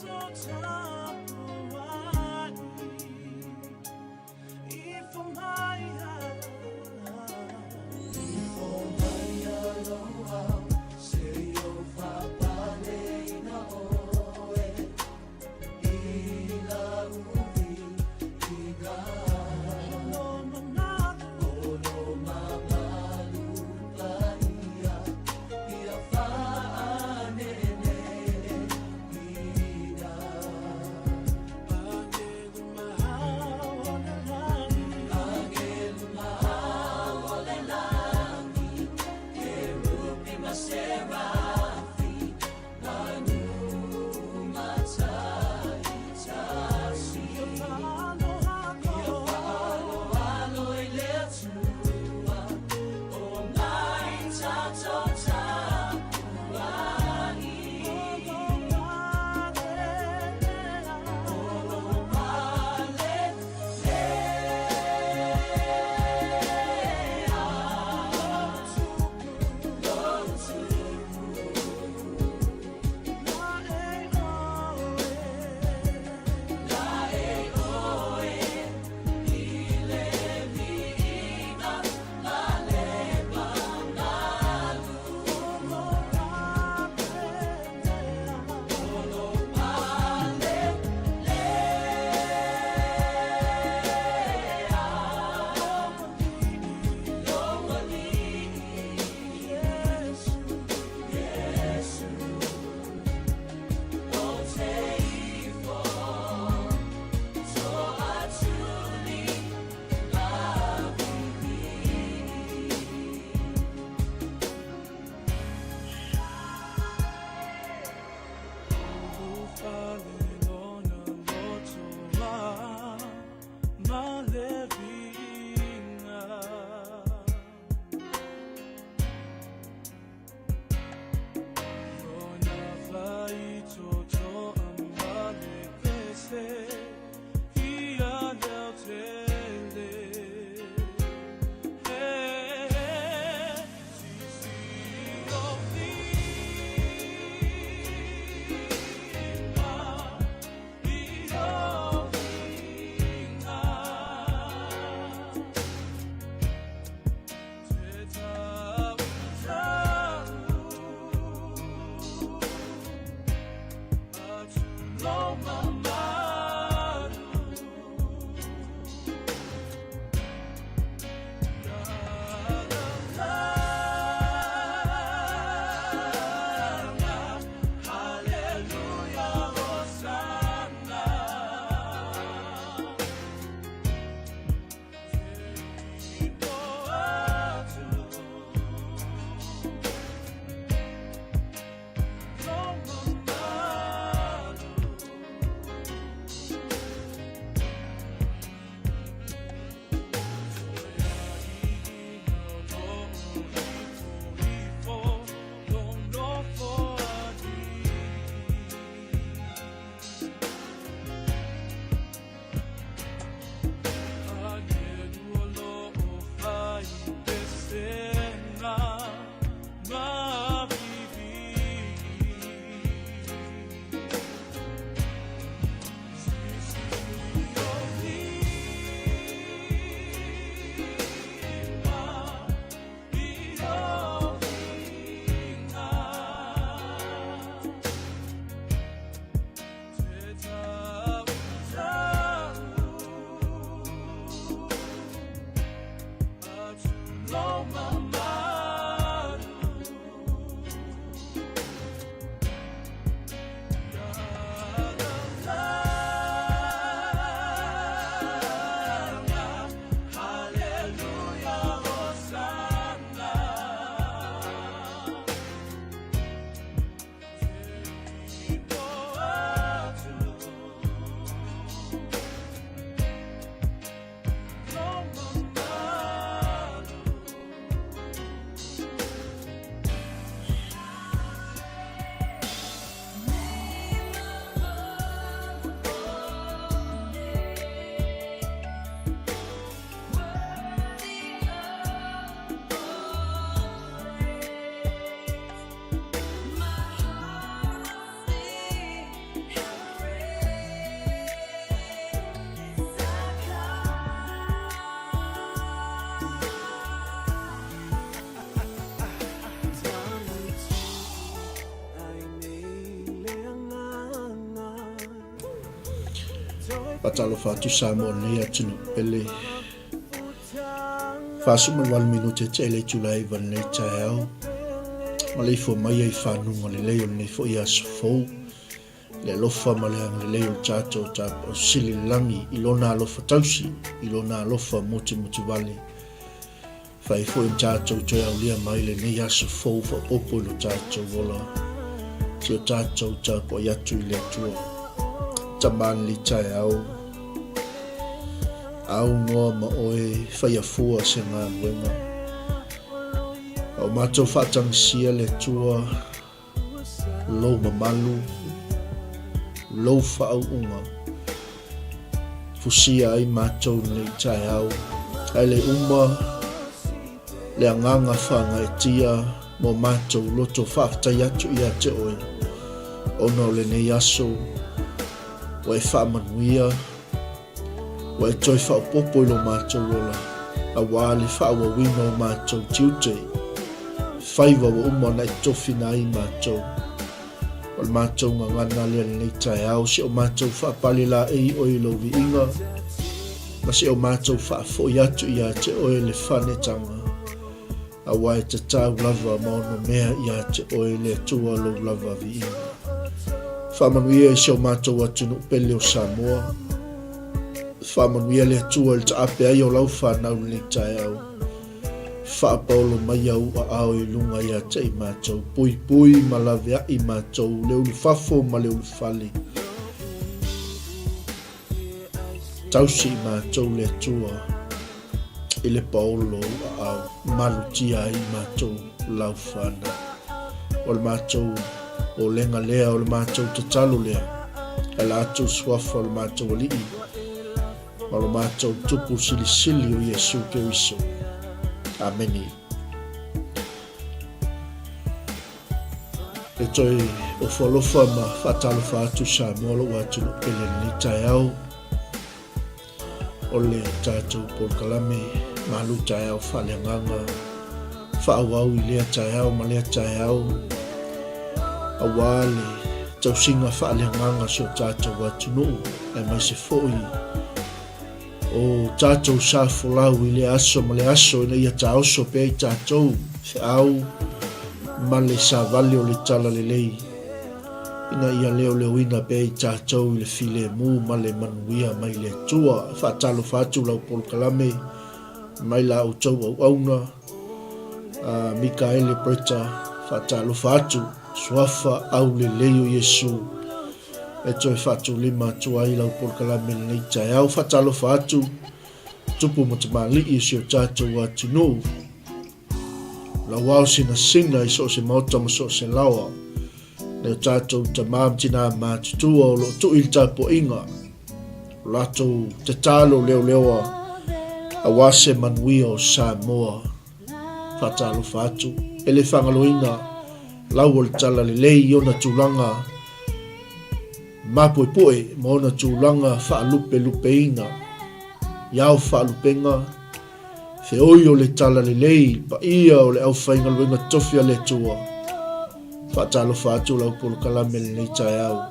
Tapuai ifo mai. Ifo mai aloha se i faapale ina oe i lau viiga. Olo mamalu paia ia faanenele ina. Faatalofa atu Samoa i lenei atunuu pele. 48 minute tea le itula e 9 i lenei taeao. Maleifua mai ai i fanuga lelei o lenei foi aso fou. Le alofa ma le agalelei o le tatou Tapaau Sili i le lagi i Lona alofa tausi, i Lona alofa mutimutuvale. Fai foi ona tatou toe aulia mai lenei aso fou faaopoopo i lo tatou ola. Si o tatou tapuai atu i le Atua. Tama lenei taeao, au noa ma oe faia fua se galuega. A o matou faatagisia le Atua, lou mamalu, lou faauuga. Fusia ai matou nei taeao, ae le uma le agaga faagaeetia mo matou loto faafetai atu ia te oe, ona o lenei aso ua e faamanuia, Ua e toe faaopoopo i lo matou ola, aua le faaauauina o matou tiute, faiva ua uma ona e tofina ai matou. O le matou gagana lea lenei taeao, si o matou faapale laei oe i lou viiga, ma si o matou faafoi atu ia te oe le fanetaga, aua e tatau lava ma ono mea ia te oe le Atua lou lava viiga. Faamanuia i si o matou atunuu pele o Samoa. Faamanuia le Atua i le taape ai o lau fanau i lenei taeao. Faapaolo mai au aao i luga ia te i matou, puipui ma laveai matou, le ulufafo ma le ulufale. Tausi i matou le Atua i le paolo o ou aao, malutia ai i matou lau fanau. O le matou olega lea, o le matou tatalo lea, e ala atu i suafa o le matou Alii ma lo matou Tupu Silisili o Iesu Keriso. Amene. E toe ofo alofa ma faatalofa atu Samoa lou atunuu pele i lenei taeao o le tatou polokalame malu taeao faaleagaga faaauau i lea taeao ma lea taeao aua le tausiga faaleagaga si o tatou atunuu aemaise foi o tatou sa folau i lea aso ma lea aso ina ia taoso pea i tatou feau ma le savali o le talalelei ina ia leoleoina pea i tatou i le filemu ma le manuia mai le Atua. Faatalofa atu lau polokalame mai la outou auauna, Mikaele Bretta, faatalofa atu, suafa aulelei o Iesu. E toe faatulima atu ai lau polokalame i lenei taeao. Faatalofa atu, tupu ma tamalii o si o tatou atunuu. Lau ao sinasina i so o se maota ma so o se laoa. Nai o tatou tamā ma tinā matutua o lo o tui i le tapuaiga. O latou tatalo leoleoa aua se manuia o Samoa. Faatalofa atu, e le faagaloina lau o le talalelei i ona tulaga mapuepue ma ona tulaga faalupelupeina i ao faalupega, feoi o le talalelei i le paia o le aufaigaluega tofi a le Atua. Faatalofa atu lau polokalame i lenei taeao.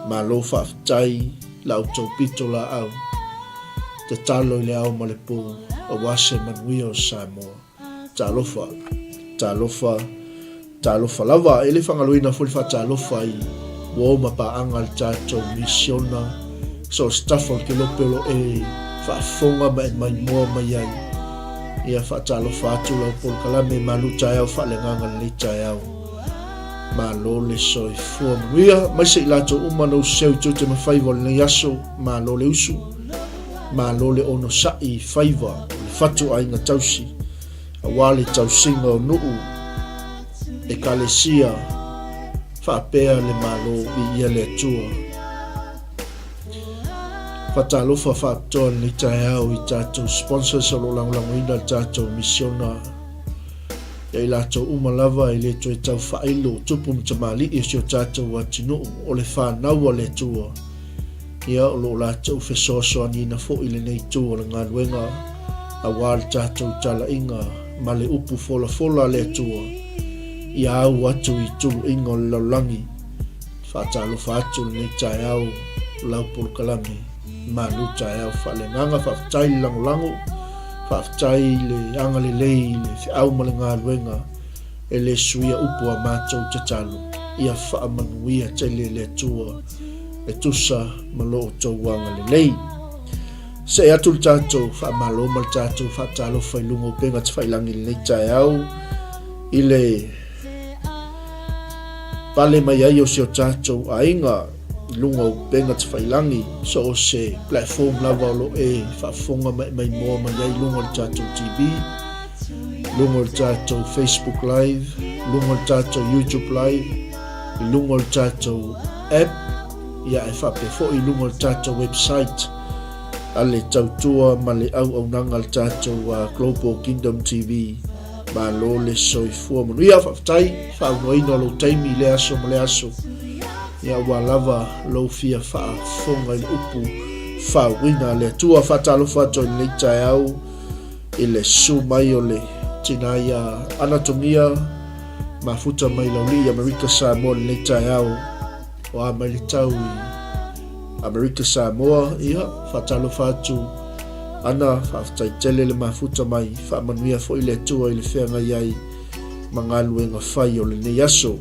Malo faafetai la outou pito laau. Tatalo i le ao ma le po aua se manuia o Samoa. Talofa, talofa, talofa lava. E le faagaloina foi le faatalofa i uo ma paaga a le tatou misiona so o se tafa o le kelope o lo o e faafofoga ma e maimoa mai ai. Ia faatalofa atu lau polokalame malu taeao faaleagaga lenei taeao. Malo le soifua manuia maise i latou uma na usu seu i tiute ma faiva o lenei aso, malo le usu, malo le onosai i faiva o le fatuaiga tausi aua le tausiga o nuu, ekalesia faapea le Malo viia le Atua. Faatalofa faapitoa lenei taeao i tatou sponsors o lo o lagolagoina le tatou misiona. Ia i latou uma lava e le toe tau faailo tupu ma tamalii o si o tatou atunuu, o le fanau a le Atua, ia o lo o latou fesoasoaniina foi lenei itu o le galuega aua le tatou talaiga ma le upu folafola a le Atua ia au atu i tuluiga o le lalolagi. Faatalofa atu lenei taeao. lau polokalame malu taeao faaleagaga. Faafetai le lagolago, faafetai le agalelei i le feau ma le galuega e le suia upu a matou tatalo. Ia faamanuia tele le Atua e tusa ma lo outou agalelei. See atu le tatou faamalo ma le tatou faatalofa i luga o upega tafailagi i lenei taeao i le pale mai ai o si o tatou aiga i luga o upega tafailagi, so o se platform lava o lo o e faafofoga ma e maimoa mai ai i luga o le tatou TV, luga o le tatou Facebook Live, luga o le tatou YouTube Live, i luga o le tatou app, ia ae faapea foi i luga o le tatou website a le tautua ma le auaunaga a le tatou Global Kingdom TV. Malo le soifua manuia, faafetai faaunoaina o lou taimi i lea aso ma lea aso. Ia ua lava lou fia faafofoga i le upu faauiga a le Atua. Faatalofa atu ai lenei taeao i le susu mai o le tina ia Anatomia mafuta mai Laulii Amerika Samoa lenei taeao. O a mai le tau i Amerika Samoa, ia, faatalofa atu Ana, faafetai tele le mafuta mai, faamanuia foi le Atua i le feagai ai ma galuega fai o lenei aso.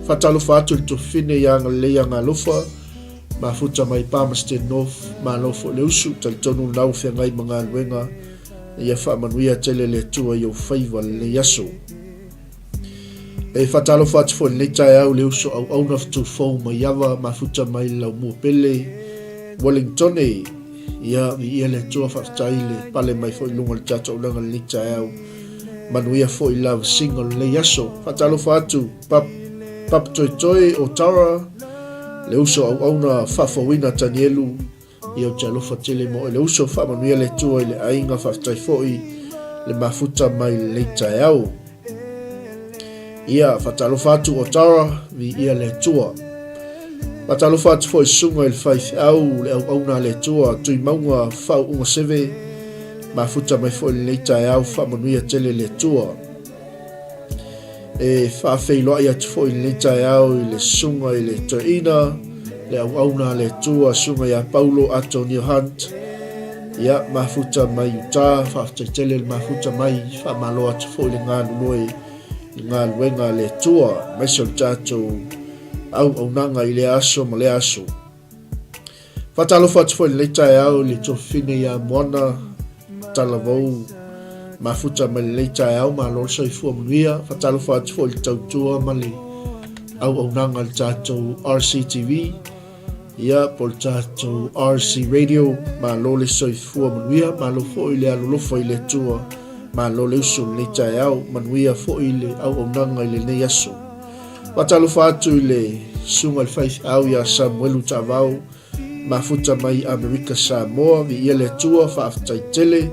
Faatalofa atu i le Tofine ia Agalelei Agalofa, mafuta mai Palmerston North, malo foi le usu, talitonu lena ua feagai ma galuega, ia faamanuia tele le Atua i ou faiva lenei aso. E faatalofa atu foi i lenei taeao i le uso auauna fetufou mai Ava mafuta mai le laumua pele Wellingtone. Ia, viia le Atua, faafetai le pale mai foi i luga o le tatou auaunaga i lenei taeao. Manuia foi la vasiga o lenei aso. Faatalofa atu Pap, Pap Toetoe o Tara, le uso auauna faafouina Tanielu, Ia ou te alofa tele mo oe le uso, faamanuia le Atua i le aiga, faafetai foi le mafuta mai lenei taeao. Ia, faatalofa atu o Tara, viia le Atua. Faatalofa atu foi susuga i le faifeau, le auauna a le Atua, Tuimauga Faauuga Seve, mafuta mai foi lenei taeao, faamanuia tele le Atua. E faafeiloai atu foi i lenei taeao i le susuga i le toeaina, le auauna a le Atua, susuga ia Paulo Atonio Hunt, ia, mafuta mai Utah, faafetai tele le mafuta mai, faamalo atu foi le galulue i le galuega a le Atua, aemaise o le tatou auaunaga i lea aso ma lea aso. Faatalofa atu foi i lenei taeao i le tuafafine ia Moana Talavou mafuta mai lenei taeao, malo le soifua manuia. Faatalofa atu foi i le tautua ma le auaunaga a le tatou RCTV, ia po o le tatou RC Radio, malo le soifua manuia, malo foi le alolofa i le Atua, malo le usu i lenei taeao, manuia foi le auaunaga i lenei aso. Faatalofa atu i le susuga i le faifeau ia Samuelu Taavao, mafuta mai Amerika Samoa, viia le Atua, faafetai tele,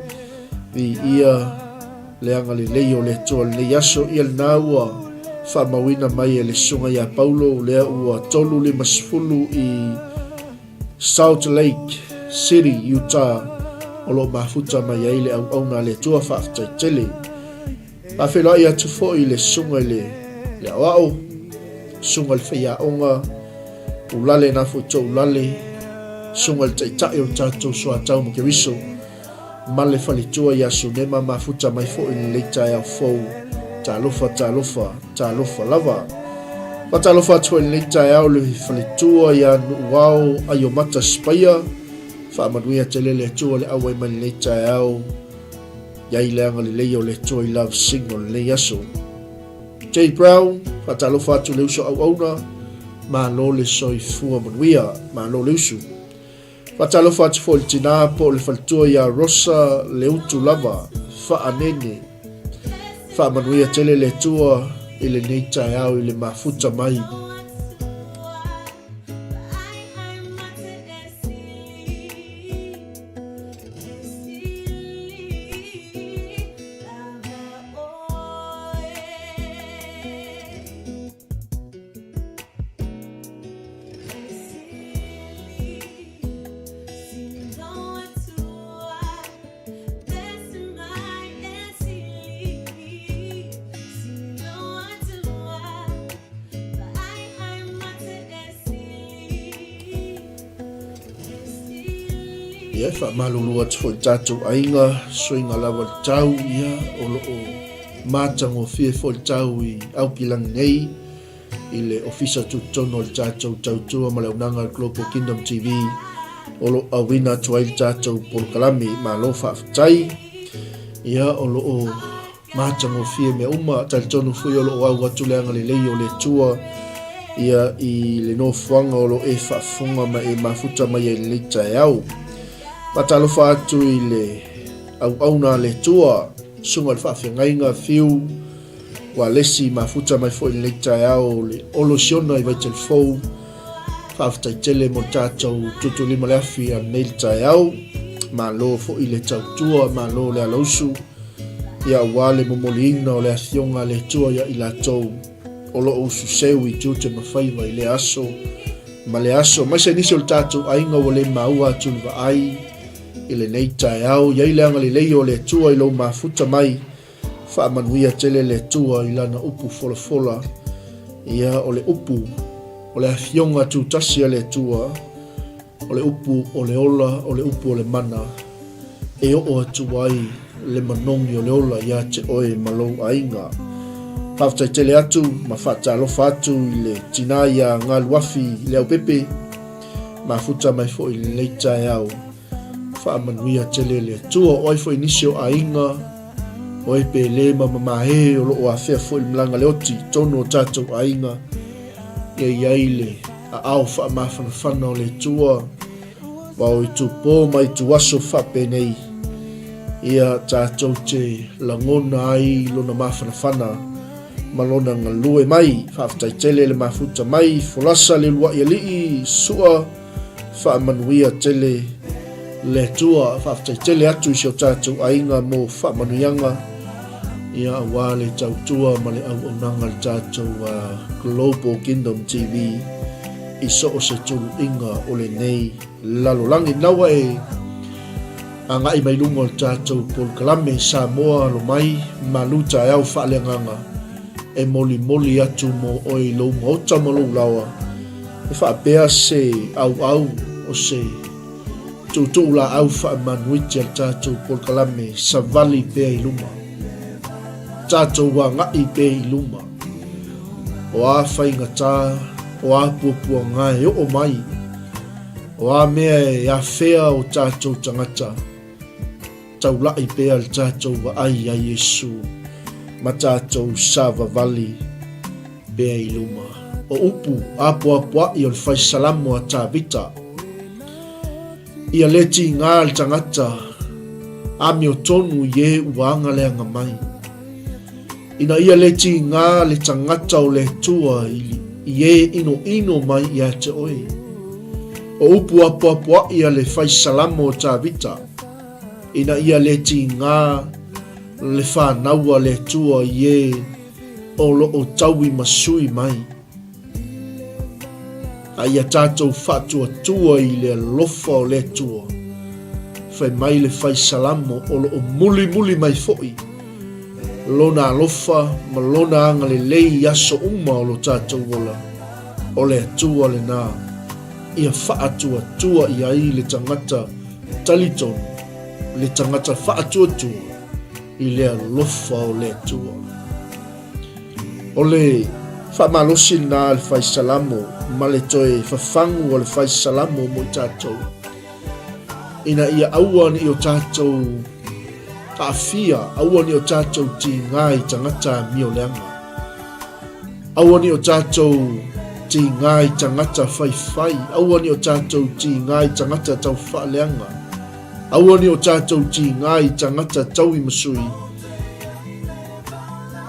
viia le agalelei o le Atua i lenei aso. Ia lena ua faamauina mai e le susuga ia Paulo, lea ua 3:50 i Salt Lake City, Utah, o lo o mafuta mai ai le auauna a le Atua, faafetai tele. Faafeiloai atu foi i le susuga i le le aoao, susuga i le faiaoga, Ulale na foi tou Ulale, susuga i le taitai o le tatou Soatau ma Keriso, ma le faletua ia Sunema mafuta mai foi i lenei taeao fou. Talofa, talofa, talofa lava. Faatalofa atu foi i lenei taeao i le faletua ia Nuuao Aiomata Sipaia, faamanuia tele le Atua le auai mai lenei taeao. Iai le agalelei o le Atua i Love Sing o lenei aso. Jay Brown, faatalofa atu le uso auauna, malo le soifua manuia, malo le usu. Faatalofa atu foi i le tina po o le faletua ia Rosa Leutu lava, Faanene. Faamanuia tele le Atua i lenei taeao i le mafuta mai. Ia, e faamalulu atu foi i tatou aiga, suiga lava le tau, ia, o lo o matagofie foi le tau i Aukilani nei, i le Ofisa Tutotonu o le tatou Tautua ma le Auaunaga a le Global Kingdom TV, o lo o auina atu ai le tatou polokalame. Malo faafetai. Ia, o lo o Matagofie mea uma, talitonu foi o lo o au atu le agalelei o le Atua ia i le nofoaga o lo o e faafofoga ma e mafuta mai ai i lenei taeao. Faatalofa atu i le auauna a le Atua, susuga i le faafeagaiga Fiu Ualesi mafuta mai foi i lenei taeao le Olo Siona i Vaitele Fou. Faafetai tele mo le tatou tutulima le afi a nei le taeao. Malo foi le tautua, malo le alausu. Ia aua le momoliina o le afioga a le Atua ia i latou o lo o ususeu i tiute ma faiva i lea aso ma le aso. Aemaise nisi o le tatou aiga ua le maua atu le vaai i lenei taeao. Iai le agalelei o le Atua i lou mafuta mai. Faamanuia tele le Atua i Lana upu folafola, ia o le upu o le Afioga tutasi a le Atua, o le upu o le ola, o le upu o le mana, e oo atu ai le manogi o le ola ia te oe ma lou aiga. Faafetai tele atu ma faatalofa atu i le tina ia Galuafi Leaupepe, mafuta mai foi i lenei taeao. Faamanuia tele le Atua. O ai foi nisi o aiga, o e pele ma mamae o lo o afea foi le malaga le oti i totonu o tatou aiga, ia i ai le aao faamafanafana o le Atua, ma o itupo ma ituaso faapenei, ia tatou te lagona ai lona mafanafana ma lona galue mai. Faafetai tele le mafuta mai, folasa le uluai alii, sua, Faamanuia tele le Atua. Faafetai tele atu i si o tatou aiga mo faamanuiaga ia aua le tautua ma le auaunaga le tatou uh, Global Kingdom TV i so o se tuluiga o lenei lalolagi. Naua e agai mai luga o le tatou polokalame Samoa alo mai malu taeao faaleagaga e molimoli atu mo oe i lou maota ma lou laoa E faapea se auau o se tuutuu laau faamanuiti a le tatou polokalame savali pea i luma. Tatou agai pea i luma. O a faigata, o a puapuaga e oo mai, o a mea e afea o tatou tagata, Taulai pea le tatou vaai ia Iesu ma tatou savavali pea i luma. O upu apoapoai o le fai salamo a Tavita, Ia le tigā le tagata amiotonu i e ua agaleaga mai. Ina ia le tigā le tagata o le Atua i e inoino mai ia te oe. O upu apoapoai a le fai salamo o Tavita, ina ia le tigā le fanau a le Atua i e o lo o taui ma sui mai. A ia tatou faatuatua i le alofa o le Atua, fai mai le fai salamo o lo o mulimuli mai foi Lona alofa ma Lona agalelei i aso uma o lo tatou ola. O le Atua lena ia faatuatua i ai le tagata talitonu, le tagata faatuatua i le alofa o le Atua. O le faamalosi lena a le fai salamo ma le toe fafagu o le fai salamo mo i tatou, ina ia aua ne i o tatou aafia, aua ne i o tatou tigā i tagata amioleaga. Aua ne i o tatou tigā i tagata faifai, aua ne i o tatou tigā i tagata taufaaleaga, aua ne i o tatou tigā i tagata tauimasui,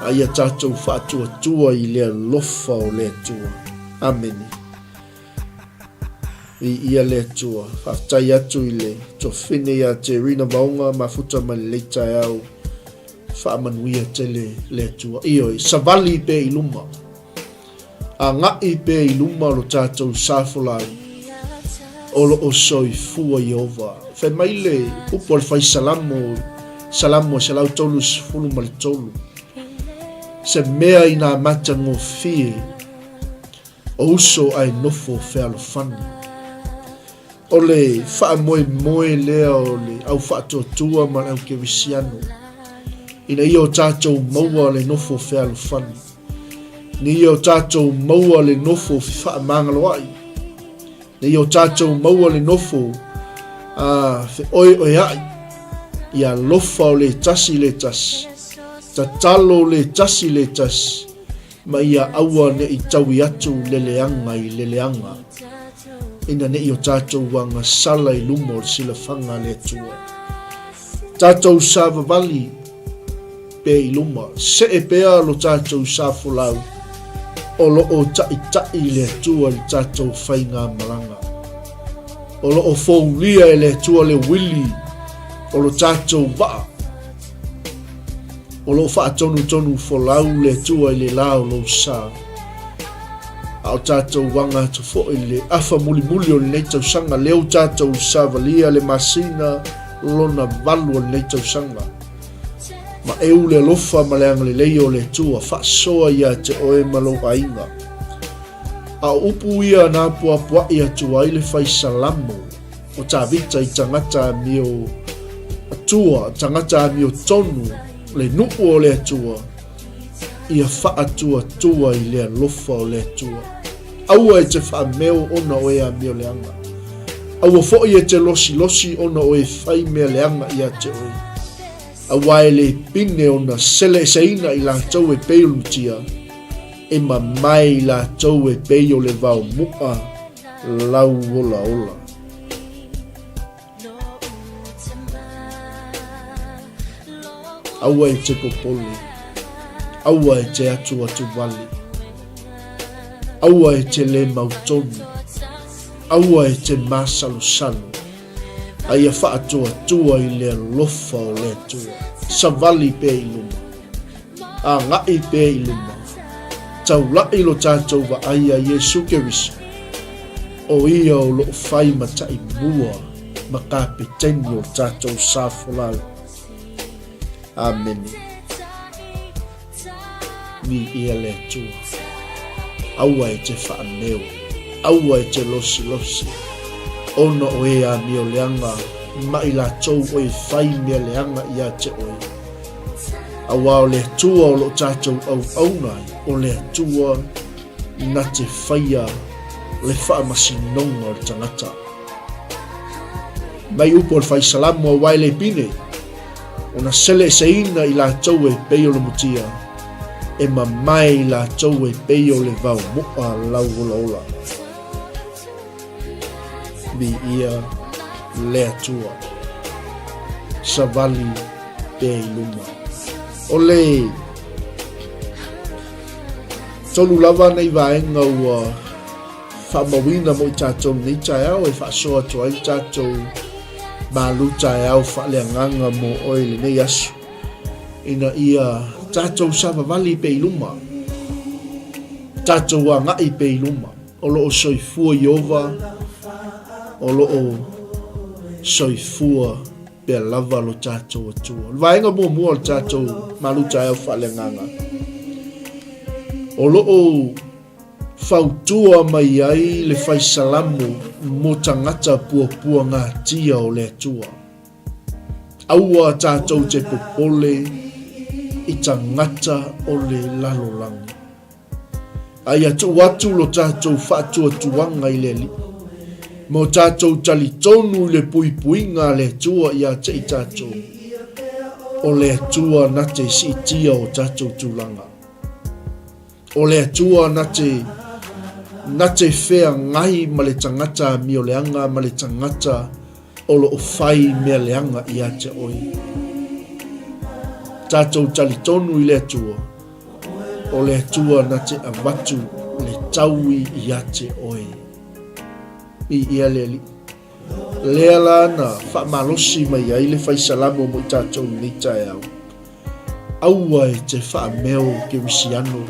a ia tatou faatuatua i le alofa o le Atua. Amene. Viia le Atua. Faafetai atu i le tuafafine ia Terina Vaoga mafuta mai lenei taeao. Faamanuia tele le Atua. Ioe, savali pea i luma. Agai pea i luma lo tatou sa folau o lo o soifua Ieova. Fai mai le upu a le fai Salamo, Salamo 133, Se mea ina matagofie o uso ae nofo fealofani. O le faamoemoe lea o le au faatuatua ma le au kerisiano, ina ia o tatou maua le nofo fealofani, ina ia o tatou maua le nofo fefaamagaloa'i, ina ia o tatou maua le nofo a feoeoea'i, ia alofa o le tasi i le tasi, tatalo le tasi i le tasi, ma ia aua ne i taui atu le leaga i le leaga, ina ne i o tatou agasala i luma o le silafaga a le Atua. Tatou savavali pea i luma, see pea lo tatou sa folau, o lo o taʻitaʻi le Atua i le tatou faigamalaga. O lo o foulia e le Atua le uili o lo tatou vaa. O lo o faatonutonu folau le Atua i le la o lou sa. A o tatou aga atu foi i le afa mulimuli o lenei tausaga, lea ua tatou savalia le masina lona valu o lenei tausaga. Ma eu le alofa ma le agalelei o le Atua, faasoa ia te oe ma lou aiga. A o upu ia na apoapoai atu ai le fai salamo o Tavita i tagata amio atua, tagata amio tonu, le nuu o le Atua, ia faatuatua i le alofa o le Atua. Aua e te faameo ona o e amio leaga. Aua foi e te losilosi ona o e fai mea leaga ia te oe. Aua e le pine ona seleeseina i latou e pei o le mutia, e mamae i latou e pei o le vao mu'a lau olaola. Aua e te popole, aua e te atuatuvale, aua e te lē mautonu, aua e te masalosalo, a ia faatuatua i le alofa o le Atua. Savali pea i luma, agai pea i luma, taula'i lo tatou vaai iā Iesu Keriso, o ia o lo o fai ma taimua ma kapeteni o le tatou sa folau. Amene. Viia le Atua. Aua e te faameo, aua e te losilosi, ona o e amio leaga ma i latou o e fai mea leaga ia te oe. Aua o le Atua o lo o tatou auauna ai, o le Atua na te faia le faamasinoga o le tagata. Mai upu o le fai salamo aua e le pine, ona seleeseina i latou e pei o le mutia, e mamae i latou e pei o le vao moa lau olaola. Viia le Atua. Savali pea i luma. O le tolu lava nei vaega ua faamauina mo i tatou lenei taeao e faasoa atu ai le tatou malu taeao faaleagaga mo oe i lenei aso ina ia tatou savavali pea i luma, tatou agai pea i luma. O lo o soifua Ieova, o lo o soifua pea lava lo tatou Atua. O le vaega muamua o le tatou malu taeao faaleagaga, o lo o fautua mai ai le fai salamo mo tagata puapuagatia o le Atua. Aua tatou te popole i tagata o le lalolagi. A ia tuu atu lo tatou faatuatuaga i le Alii, ma o tatou talitonu i le puipuiga a le Atua ia te i tatou, o le Atua na te siitia o tatou tulaga. O le Atua na te, na te feagai ma le tagata amioleaga ma le tagata o lo o fai mea leaga ia te oe. Tatou talitonu i le Atua, O le Atua na te avatu le taui ia te oe. Viia le Alii. Lea la na faamalosi mai ai le fai salamo mo i tatou i lenei taeao. Aua e te faameo kerisiano,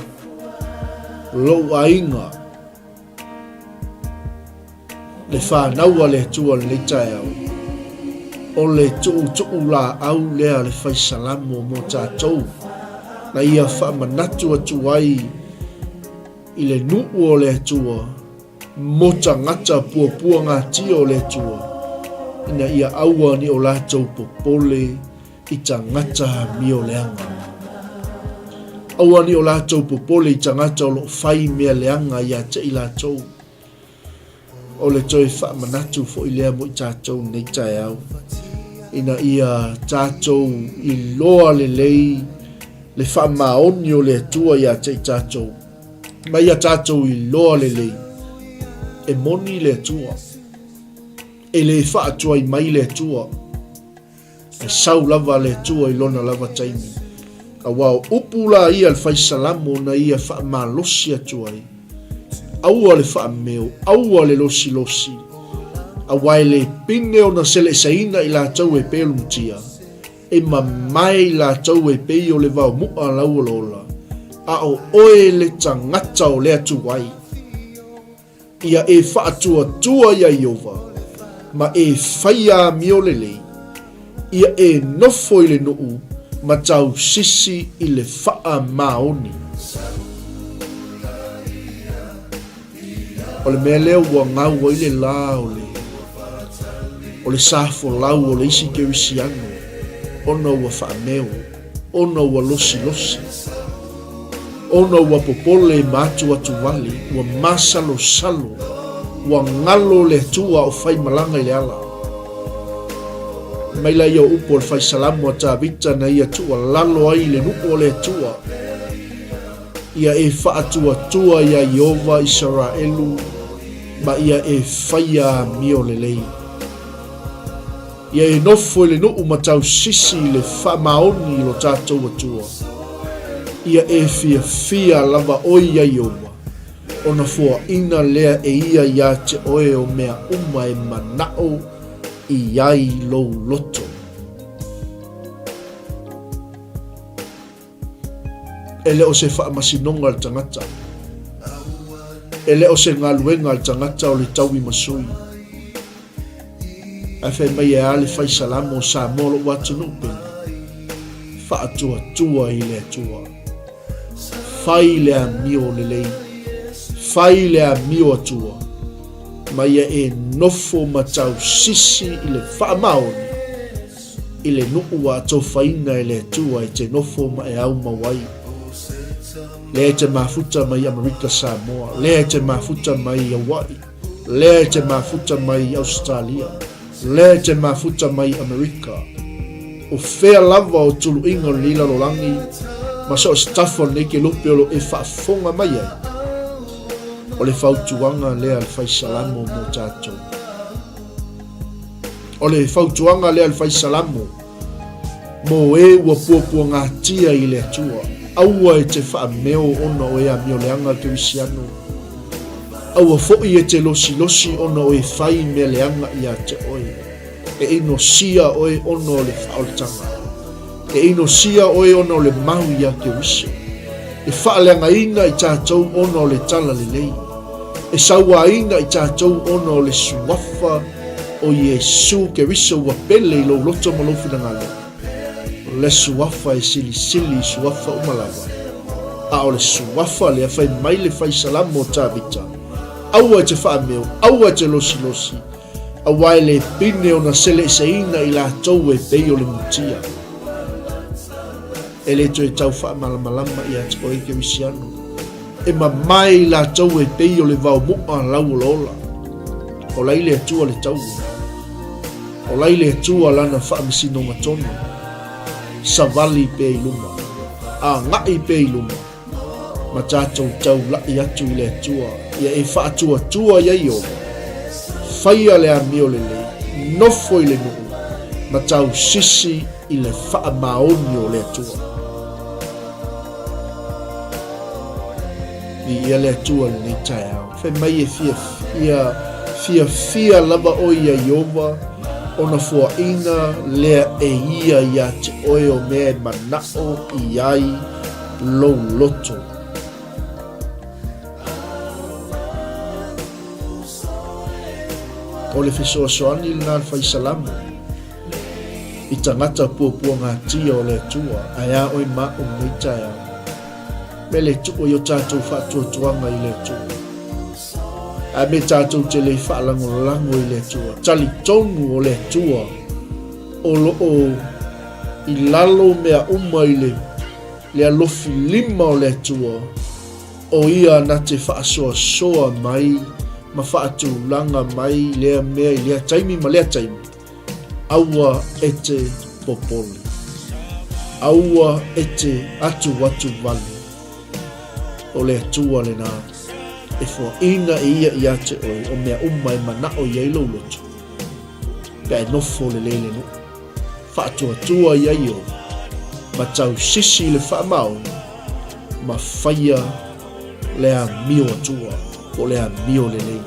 lou aiga, Le fanau a le Atua i lenei taeao, o le tuutuu laau lea a le fai salamo mo tatou, na ia faamanatu atu ai i le nuu o le Atua, mo tagata puapuagatia o le Atua, ina ia aua ni o latou popole i tagata amio leaga. Aua ni o latou popole i tagata o lo o fai mea leaga ia te i latou. O le toe faamanatu foi lea mo i tatou nei taeao, ina ia tatou iloa lelei le faamaoni o le Atua ia te i tatou, ma ia tatou iloa lelei e moni le Atua, e le faatuai mai le Atua. E sau lava le Atua i lona lava taimi. Aua o upu la ia a le fai salamo na ia faamalosi atu ai, Aua le faameo, aua le losilosi, aua e le pine ona seleseina i latou e pei o le mutia, e mamae i latou e pei o le vaomu'a lauolaola, a o oe le tagata o le atuai. Ia e faatuatua iā Ieova, ma e faia amio lelei, ia e nofo i le nuu ma tausisi i le faamaoni. O le mea lea ua gau ai le lā o le o le sa folau o le isi kerisiano ona ua faameo. Ona ua losilosi, ona ua popole ma atuatuvale, ua masalosalo, ua galo le Atua o faimalaga i le ala. Mai la ia o upu o le fai salamo a Tavita na ia tuualalo ai i le nuu o le Atua, ia e faatuatua iā Ieova Isaraelu ma ia e faia amio lelei. Ia e nofo i le nuu ma tausisi i le faamaoni i lo tatou Atua. Ia e fiafia lava oe ia Ieova, ona foaina lea e ia ia te oe o mea uma e manao i ai lou loto. E le o se faamasinoga a le tagata. E le o se galuega a le tagata o le taui ma sui. Ae fai mai e a le fai salamo o Samoa lou atunuu pele. Faatuatua i le Atua. Fai le amio lelei. Fai le amio Atua. Ma ia e nofo ma tausisi i le faamaoni i le nuu ua atofaina e le Atua e te nofo ma e au mau ai. Lea e te mafuta mai Amerika Samoa, lea e te mafuta mai Hawaii, lea e te mafuta mai Ausetalia, lea e te mafuta mai Amerika. O fea lava o tuluiga o lenei lalolagi ma so o se tafa o lenei kelupe o lo e faafofoga mai ai, o le fautuaga lea a le fai salamo mo tatou. O le fautuaga lea a le fai salamo mo e ua puapuagatia i le Atua, aua e te faameo ona o e amio leaga kerisiano, aua foi e te losilosi ona o e fai mea leaga ia te oe. E inosia oe ona o le faaolataga. E inosia oe ona o le mau iā Keriso. E faaleagaina i tatou ona o le tala lelei. E sauaina i tatou ona o le suafa o Iesu Keriso ua pele i lou loto ma lou finagalo. O le suafa e silisili i suafa uma lava. A o le suafa lea fai mai le fai salamo o Tavita, Aua e te faameo, aua e te losilosi, Aua e le pine ona seleseina i latou e pei o le mutia. E le toe tau faamalamalama ia te oe Kerisiano. E mamae i latou e pei o le vaomu'a lauolaola. Ola i le Atua le taua. Ola i le Atua lana faamasinoga tonu. Savali pea i luma. Aga'i pea i luma. ma tatou taula'i atu i le Atua, ia e faatuatua ia Ieova, faia le amio lelei, nofo i le nuu, ma tausisi i le faamaoni o le Atua. Viia le Atua i lenei taeao. Fai mai e fiafia, fiafia lava oe ia Ieova, ona foaina lea e ia ia te oe o mea e manao i ai lou loto. O le fesoasoani lena a le fai salamo i tagata puapuagatia o le Atua, ae a oe ma au lenei taeao. Me le tuu ai o tatou faatuatuaga i le Atua. Ae me tatou te le faalagolago i le Atua. Talitonu o le Atua o lo o i lalo mea uma i le, le alofi lima o le Atua, o ia na te faasoasoa mai ma faatulaga mai lea mea i lea taimi ma lea taimi. Aua e te popole. Aua e te atuatu wale. O le Atua lena e foaina e ia ia te oe o mea uma e manao i ai lou loto. Pe a e nofo lelei le nuu. Faatuatua ia Ieova, ma tausisi i le faamaoni, ma faia le amio atua, po o le amio lelei.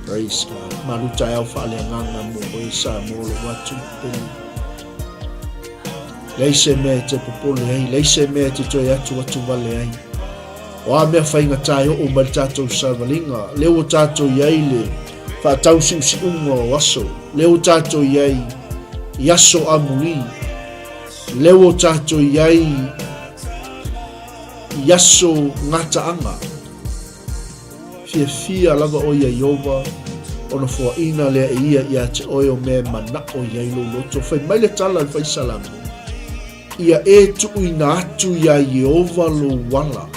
Praise God. Malu taeao faaleagaga mo oe Samoa lou atu pele. Leai se mea e te popole ai, leai se mea e te toe atu atu vale ai. O a mea faigata e oo mai le tatou savaliga, lea ua tatou i ai le faatausiusiuga o aso, lea ua tatou i ai i aso amuli, lea ua tatou i ai i aso gataaga. Fiafia lava ʻoe iā Ieova, ona foaina lea e ia iā te ʻoe o mea e manaʻo i ai lou loto. Fai mai le tala a le Faisalamo, Ia e tuuina atu iā Ieova lou ala,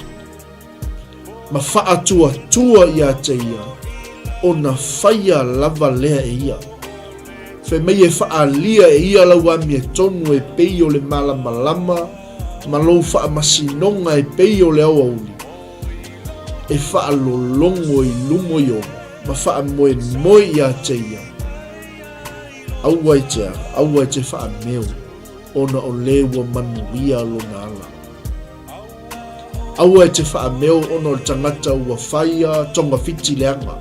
ma faatuatua iā te ia, ona faia lava lea e ia. Fai mai e faaalia e ia lau amiotonu e pei o le malamalama ma lou faamasinoga e pei o le aoauli. E faalologo i luma o Ieova ma faamoemoe iā te ia. Aua e te aha, aua e te faameo, ona o le ua manuia lona ala. Aua e te faameo ona o le tagata ua whaia togafiti leaga.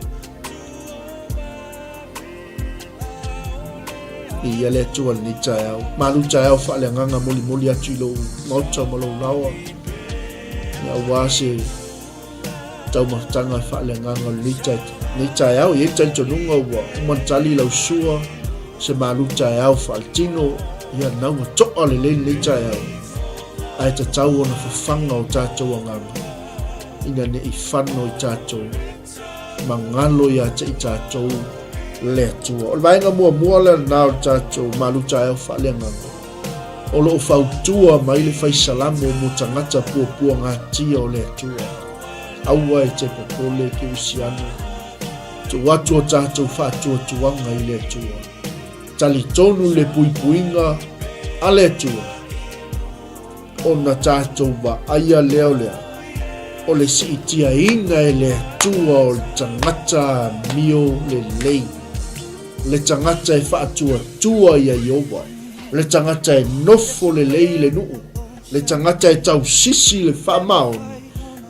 I ia le Atua lenei taeao. Malu taeao faaleagaga molimoli atu i lou maota ma lou laoa. Ia aua se taumafataga faaleagaga o lenei taeao. I ai le talitonuga ua uma ona tali lau sua se malu taeao faaletino. Ia na ua toa lelei lenei taeao. Ae tatau ona fafaga o tatou agaga ina ne i fano i tatou ma galo ia te i tatou le Atua. O le vaega muamua lea lena o le tatou malu taeao faaleagaga. O lo o fautua mai le faisalamo mo tagata puapuagatia o le Atua. Aua e te popole kerisiano, tuu atu o tatou faatuatuaga i le Atua. Talitonu le puipuiga a le Atua. Ona tatou vaaia lea o le a? O le siitiaina e le Atua o le tagata amio lelei, le tagata e faatuatua iā Ieova, le tagata e nofo lelei i le nuu, le tagata e tausisi i le faamaoni,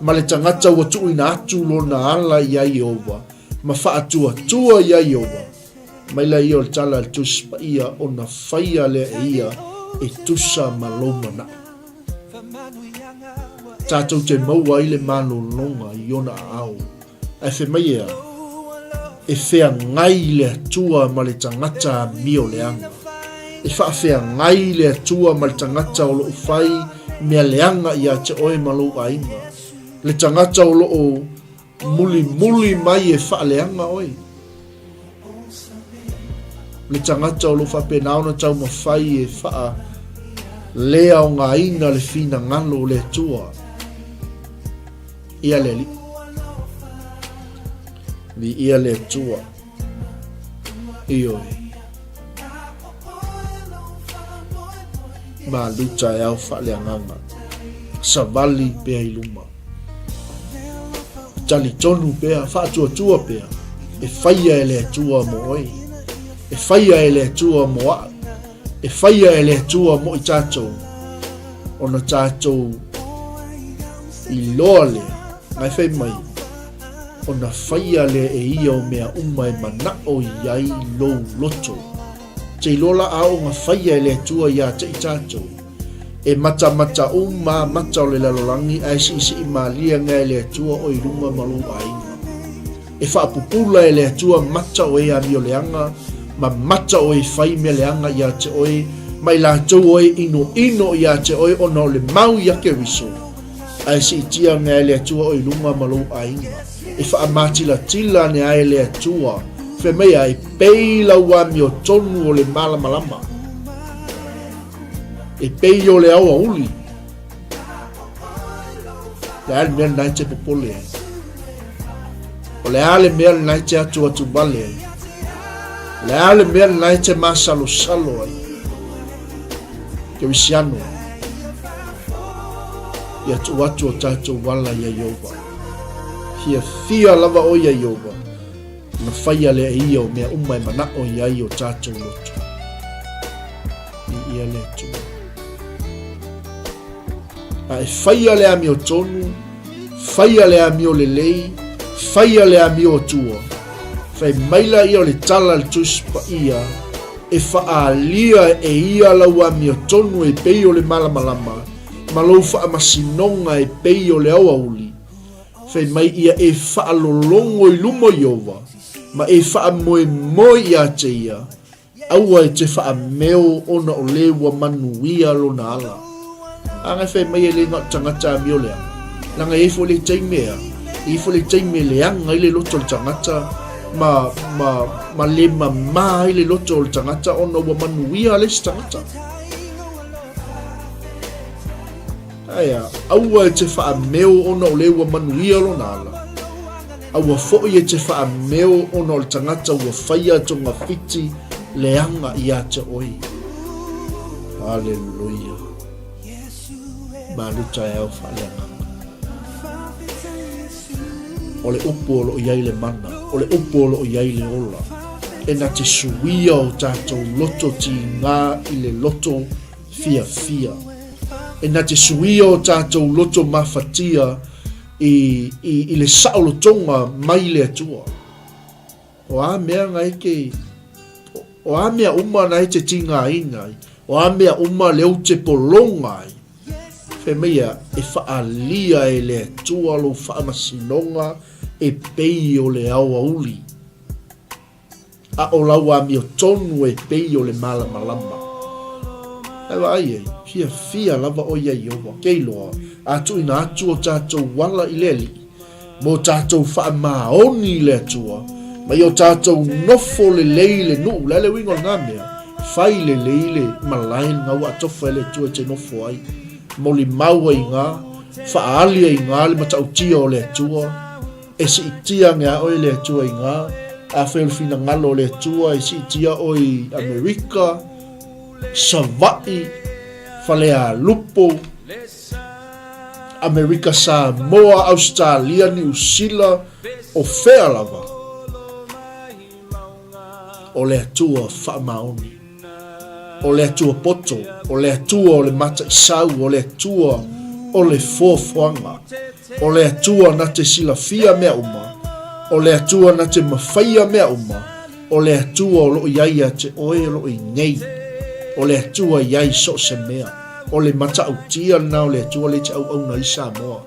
ma le tagata ua tuuina atu lona ala iā Ieova ma faatuatua iā Ieova. Mai la ia o le tala a le Tusi Paia ona faia lea e ia e tusa ma lou manaʻo. Tatou te maua ai le malologa i ona aao. Ae fai mai e a? E feagai le Atua ma le tagata amio leaga. E faafeagai le Atua ma le tagata o lo o fai mea leaga ia te oe ma lou aiga. Le tagata o lo o Mulimuli mai e faaleaga oe. Le tagata o lo o faapena ona taumafai e faaleaogaina le finagalo o le Atua. Ia le Alii. Viia le Atua. Ioe. Malu taeao faaleagaga. Savali pea i luma. Talitonu pea, faatuatua pea, e faia e le Atua mo oe. E faia e le Atua mo a'u. E faia e le Atua mo i tatou. Ona tatou iloa lea, ngai fai mai, ona faia lea e ia o mea uma e manaʻo i ai lou loto. Te iloa la a oo na faia e le Atua iā te i tatou. E matamata uma mata o le lalolagi ae siisii malie anga e le Atua oe i luga ma lou aiga. E faapupula e le Atua mata o e amio leaga ma mata o e fai mea leaga iā te oe ma i latou o e inoino iā te oe ona o le mau ia Keriso. Ae siitia ane ai le Atua oe i luga ma lou aiga. E faamatilatila ane ai le Atua, fai mai ai, pei lau amiotonu o le malamalama. E pei o le aoauli. Le a le mea lena e te popole ai? O le a le mea lena e te atuatu vale ai? O le a le mea lena e te masalosalo ai? Kerisiano, ia tuu atu o tatou ala ia Ieova. Fiafia lava ʻoe ia Ieova, ona faia lea e ia o mea uma e manaʻo i ai o tatou loto. Viia le Atua. A e faia le amiotonu, faia le amio lelei, faia le amio atua. Fai maila ia o le tala a le Tusi Paia, e faaalia e ia lau amiotonu e pei o le malamalama, ma lou faamasinoga e pei o le aoauli. Fai mai ia e faalologo i luma o Ieova, ma e faamoemoe ia te ia, Aua e te faameo ona o le ua manuia lona ala. A ngai fai mai e le na o le tagata amio leaga. Leaga e i ai foi le taimi e a, e i ai foi le taimi e leaga ai le loto o le tagata ma, ma, ma le mamā ai le loto o le tagata ona ua manuia le isi tagata. Ae a, aua e te faameo ona o le ua manuia lona ala. Aua foi e te faameo ona o le tagata ua faia togafiti leaga ia te oe. Haleluia. Malu taeao faaleagaga. O le upu o lo o i ai le mana, o le upu o lo o i ai le ola, e na te suia o tatou loto tigā i le loto fiafia. E na te suia o tatou loto mafatia i, i, i le saolotoga mai le Atua. O a mea na e te, o a mea uma na e te tigāina ai, o a mea uma le ou te pologa ai, fai mai ia, e faaalia e le Atua lou faamasinoga e pei o le aoauli. A o lau amiotonu e pei o le malamalama. Ae vaai ai, fiafia lava ʻo ia Ieova, ke iloa, a tuuina atu o tatou ala i le Alii, mo tatou faamaoni i le Atua, ma i o tatou nofo lelei i le nuu, le a le uiga o lena mea? Fai lelei le malae lena ua atofa e le Atua e te nofo ai, molimau ai iga, faaali ai iga le matautia o le Atua, E siitia ane a oe le Atua i nga, afai o le finagalo o le Atua e siitia oe i Amerika, Savaii, Falealupo, Amerika Samoa, Ausetalia, Niu Sila, o fea lava, o le Atua faamaoni. O le Atua poto, o le Atua o le mataisau, o le Atua o le foafoaga, o le Atua na te silafia mea uma, o le Atua na te mafaia mea uma, o le Atua o loo i ai ia te oe o loo i nei, o le Atua i ai so o se mea. O le matautia lena o le Atua lea e te auauna ai Samoa.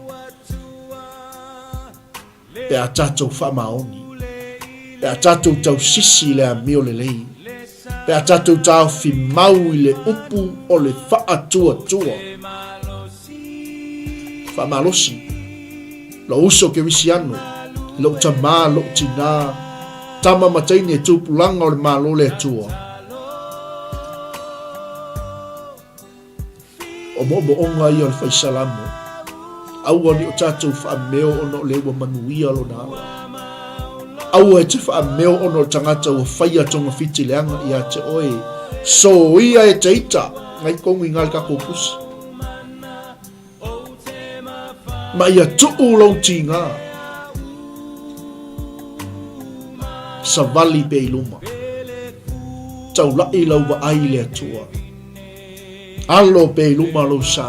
Pe a tatou faamaoni, pe a tatou tausisi i le amio lelei, pe a tatou taofi mau i le upu o le faatuatua. Faamalosi lou uso kerisiano, lou tamā, lou tinā, tama ma teine tupulaga o le Malo le Atua. O moomooga ia o le fai Salamo. Aua ne i o tatou faameo ona o le ua manuia lona ala. Aua e te faameo ona o le tagata ua faia togafiti leaga ia te oe. Soia e te ita, ngai kongu i ngā le takou pusi. Ma ia tuu lou tigā. Savali pea i luma. Taula'i lau vaai i le Atua. Alo pea i luma lou sa.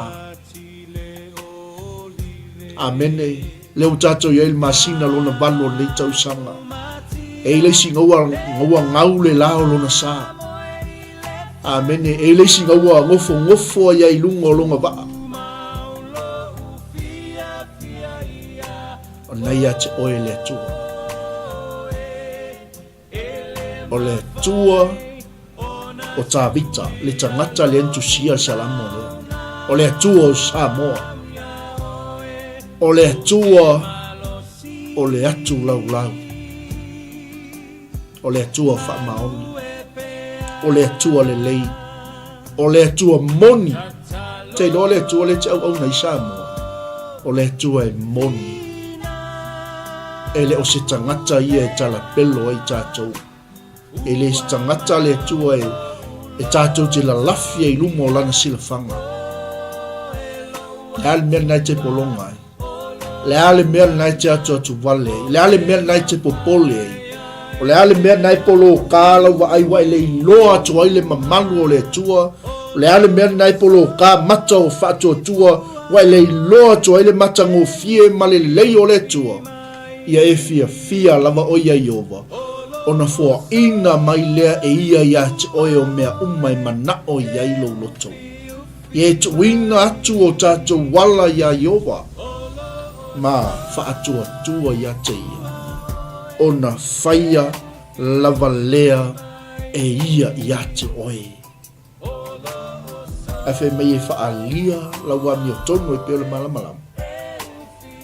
Amene. Lea ua tatou i ai le masina lona valu o lenei tausaga. E i le isi gaua, gaua gau le la o lona sa. Amene. E i le isi gaua gofogofo ai ai luga o lona vaa. O lena ia te oe le Atua. O le Atua o Tavita, le tagata lea na tusia le Salamo lea. O le Atua o Samoa. O le Atua o le atu laulau. O le Atua faamaoni. O le Atua lelei. O le Atua moni. Te iloa le Atua lea e te auauna ai Samoa. O le Atua e moni. E le o se tagata ia e talapelo ai tatou. E le se tagata le Atua e, e tatou te lalafi ai i luma o lana silafaga. Le a le mea lena e te pologa ai? Le a le mea lena e te atuatu vale ai? Le a le mea lena e te popole ai? O le a le mea lena e poloka lau vaai ua e le iloa atu ai le mamalu o le Atua? O le a le mea lena e poloka mata o faatuatua ua e le iloa atu ai le matagofie ma le lelei o le Atua? Ia e fiafia lava ʻoe iā Ieova, ona foaʻina mai lea e ia iā te ʻoe o mea uma e manaʻo i ai lou loto. Ia e tuuina atu o tātou ala iā Ieova, ma faatuatua iā te ia, ona faia lava lea e ia iā te ʻoe. Ae fai mai e faaalia lau amiotonu e pei o le malamalama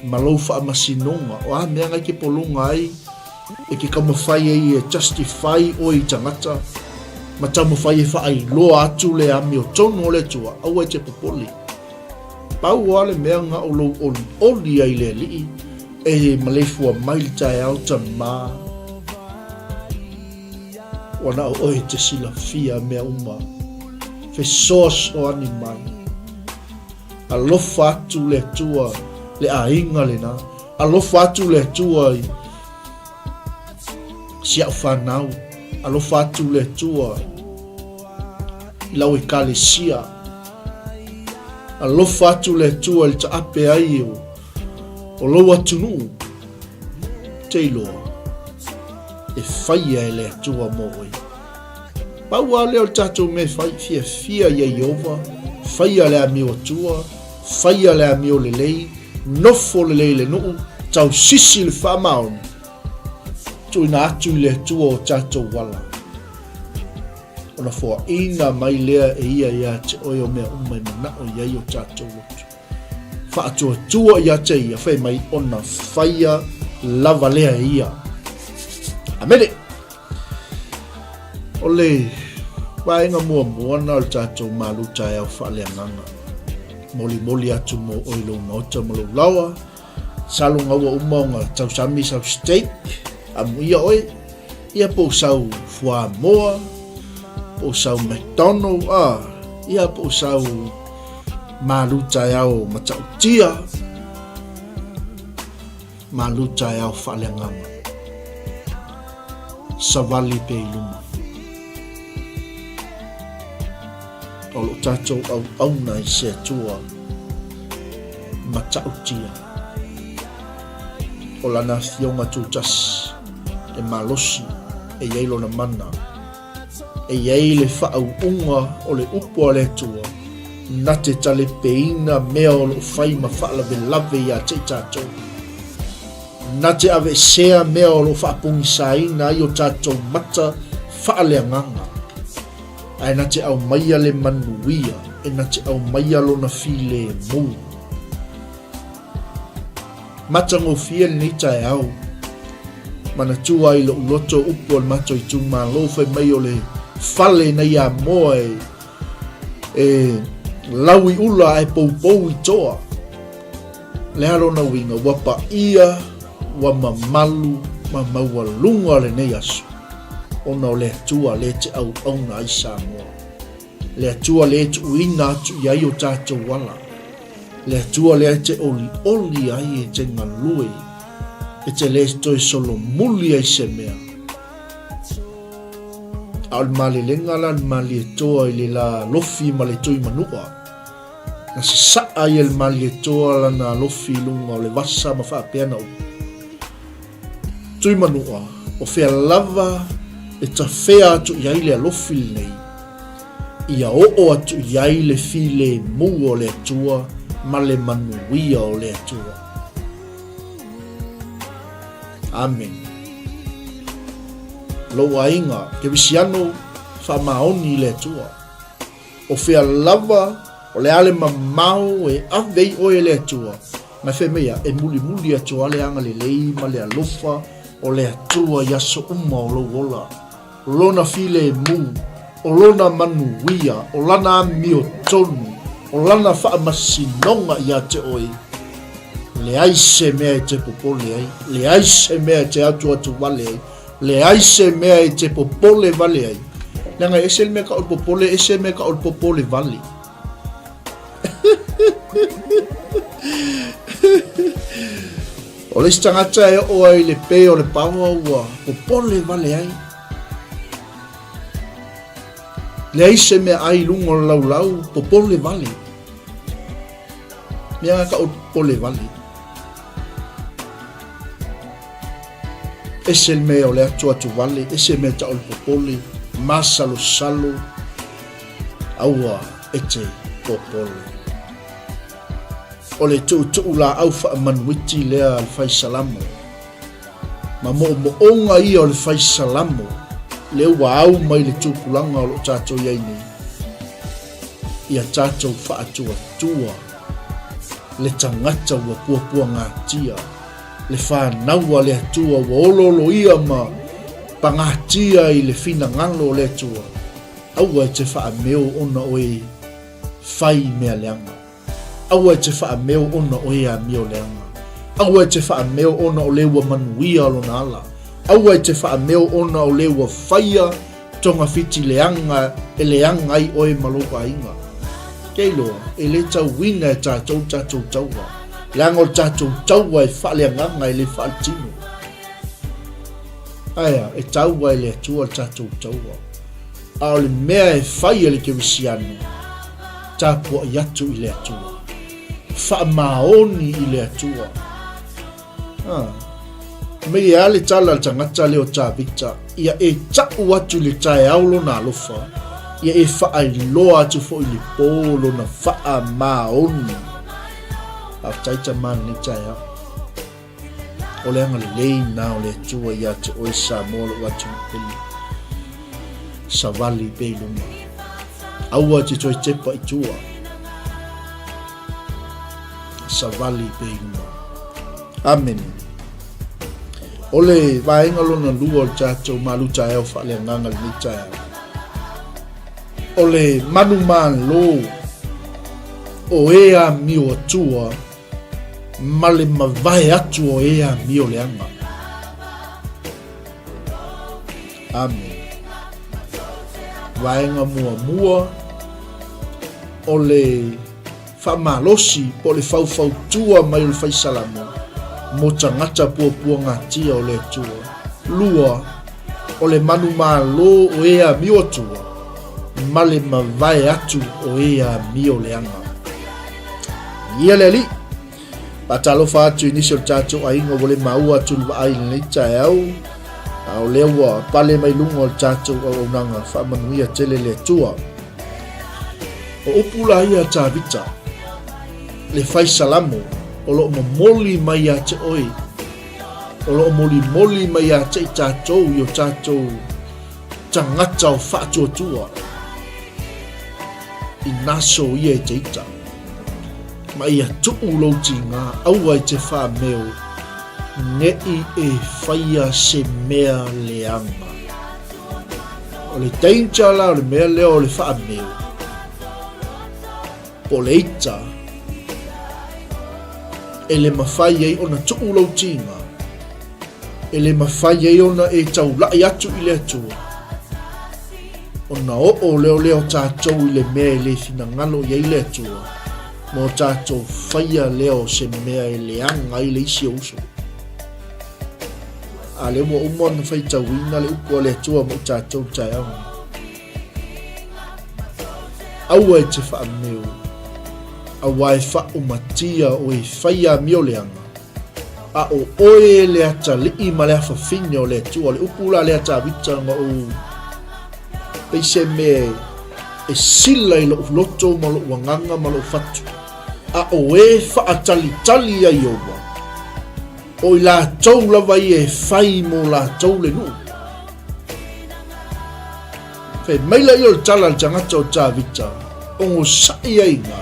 ma lou faamasinoga, o a mea ngai ke pologa ai e ke taumafai ai e justify oe i tagata ma taumafai e faailoa atu le amiotonu o le Atua, aua e te popole. Pau lava le mea na o lou olioli ai i le Alii e maleifua mai le taeao tama. Ua na o oe te silafia mea uma, fesoasoani mai. Alofa atu le Atua le aiga lena, alofa atu le Atua i si au fanau, alofa atu le Atua i lau ekalesia, alofa atu le Atua i le taape ai o lou atunuu. Te iloa e faia e le Atua mō oe. Pau lava lea o le tatou mea e fai, fiafia ia Ieova, faia le amio Atua, faia le amio lelei, nofo lelei i le nuu, tausisi le faamaoni, tuuina atu i le Atua o tatou ala. Ona foaina mai lea e ia ia te oe o mea uma e manao i ai o tatou loto. Faatuatua ia te ia, fai mai ona faia lava lea e ia. Amene! O le vaega muamua na o le tatou malu taeao faaleagaga. Molimoli atu mo oe lou maota ma lou laoa. Salo gaua uma ona tausami sau steak, amuia oe, ia po o sau fuamoa, po o sau McDonald, ah, ia po o sau malu taeao matautia, malu taeao faaleagaga. Savali pea i luma. O lo tatou auauna i se Atua matautia. O lana afioga tutasi e malosi e i ai lona mana, e i ai le faauuga o le upu a le Atua na te talepeina mea o lo o fai ma faalavelave ia te i tatou, na te aveesea mea o lo o faapogisaina ai o tatou mata faaleagaga, ae na te aumaia le manuia, e na te aumaia lona filemu. Matagofie lenei taeao. Manatua ai lou loto upu o le matou itumalo fai mai o le fale na ia moa e, e lau i ula ae poupou i toa. Le a lona uiga, ua paia, ua mamalu ma maualuga lenei aso, ona o le Atua lea te auauna ai Samoa. Le Atua lea e tuuina atu i ai o tatou ala. Le Atua lea e te olioli ai e te galue, e te le toe solomuli ai se mea. A o le malelega la le Malietoa i le la lofi ma le tui manua. Na sasaa ia le Malietoa lana alofi i luga o le vasa ma faapea na upu. Tui Manua, o fea lava e tafea atu i ai le alofi lenei, ia oo atu i ai le filemu o le Atua ma le manuia o le Atua. Amene. Lou aiga, Kerisiano, faamaoni i le Atua. O fea lava o le a le mamao e ave ai oe e le Atua, Na fai mai ia, e mulimuli atu lava le agalelei ma le alofa o le Atua i aso uma o lou ola. Lona filemu, o Lona manuia, o Lana amiotonu, o Lana faamasinoga ia te oe, leai se mea e te popole ai, leai se mea e te atuatu vale ai, leai se mea e te popole vale ai. Leaga e ese le mea tau o le popole, ese le mea tau o le popole vale. O le isi tagata e oo ai i le pe o le paoa ua popole vale ai. Leai se mea ai i luga o le laulau, popole vale. Mea ka o popole vale. Ese le mea o le atu atu vale, ese mea ta o le popole, masalosalo, aua e te popole. O le tuutuu laau faamanuiti lea a le fai salamo, ma moomooga ia o le fai salamo lea ua au mai le tupulaga o lo o tatou i ai nei, ia tatou faatuatua le tagata ua puapuagatia, le fanau a le Atua ua olooloia ma pagatia i le finagalo o le Atua, aua e te faameo ona oe fai mea leaga. Aua e te faameo ona o e amio leaga. Aua e te faameo ona o le ua manuia lona ala. Aua e te faameo ona o le ua faia togafiti leaga e leaga ai oe ma lou aiga. Ke iloa, e le tauina e tatou le tatou taua, leaga o le tatou taua e faaleagaga e le faaletino. Aea, e taua e le Atua le tatou taua. A o le mea e fai e le kerisiano, tapuai atu i le Atua. Faamaoni i le Atua. Ah. Mei e a le tala a le tagata lea o Tavita, ia e ta'u atu i le taeao lona alofa, ia e faailoa atu foi i le pō lona faamaoni. Faafetai tama lenei taeao. O le agalelei lena o le Atua ia te oe Samoa lou atunuu pele. Savali pea i luma. Aua e te toe tepa i tua. Savali pea i luma. Amene. O le vaega lona lua o le tatou malu taeao faaleagaga lenei taeao. O le manumalo o e amio atua ma le mavae atu o e amio leaga. Amene. Vaega muamua o le faamalosi po o le faufautua mai o le fai salamo mo tagata puapuagatia o le Atua. Lua, o le manumalo o e amio atua ma le mavae atu o e amio leaga. Ia le Alii, faatalofa atu i nisi o le tatou aiga ua le maua atu le vaai i lenei taeao, a o lea ua pale mai luga o le tatou auaunaga, faamanuia tele le Atua. O upu la ia a Tavita, le fai salamo, o lo o momoli mai ia te oe, o lo o molimoli mai ia te i tatou i o tatou tagata o faatuatua i naso ia e te ita. Ma ia tuu lou tiga, aua e te faameo, ne'i e faia se mea leaga. O le danger la o le mea lea o le faameo, po o le ita, e le mafai ai ona tuu lou tiga, e le mafai ai ona e taula'i atu i le Atua, ona oo lea o lea o tatou i le mea e le finagalo i ai le Atua, ma o tatou faia lea o se mea e leaga ai le isi ou uso. A lea ua uma ona faitauina le upu a le Atua mo i tatou i le taeao nei. Aua e te faameo, aua e faaumatia oe e faia amio leaga, a o oe le atalii ma le afafine o le Atua. O le upu la lea Tavita na ou pei se mea e sila i lou loto ma lou agaga ma lou fatu, a o e faatalitali ia Ieova, o i latou lava ia e fai mo latou le nuu. Fai mai la ia o le tala a le tagata o Tavita, ogosaʻi ai iga,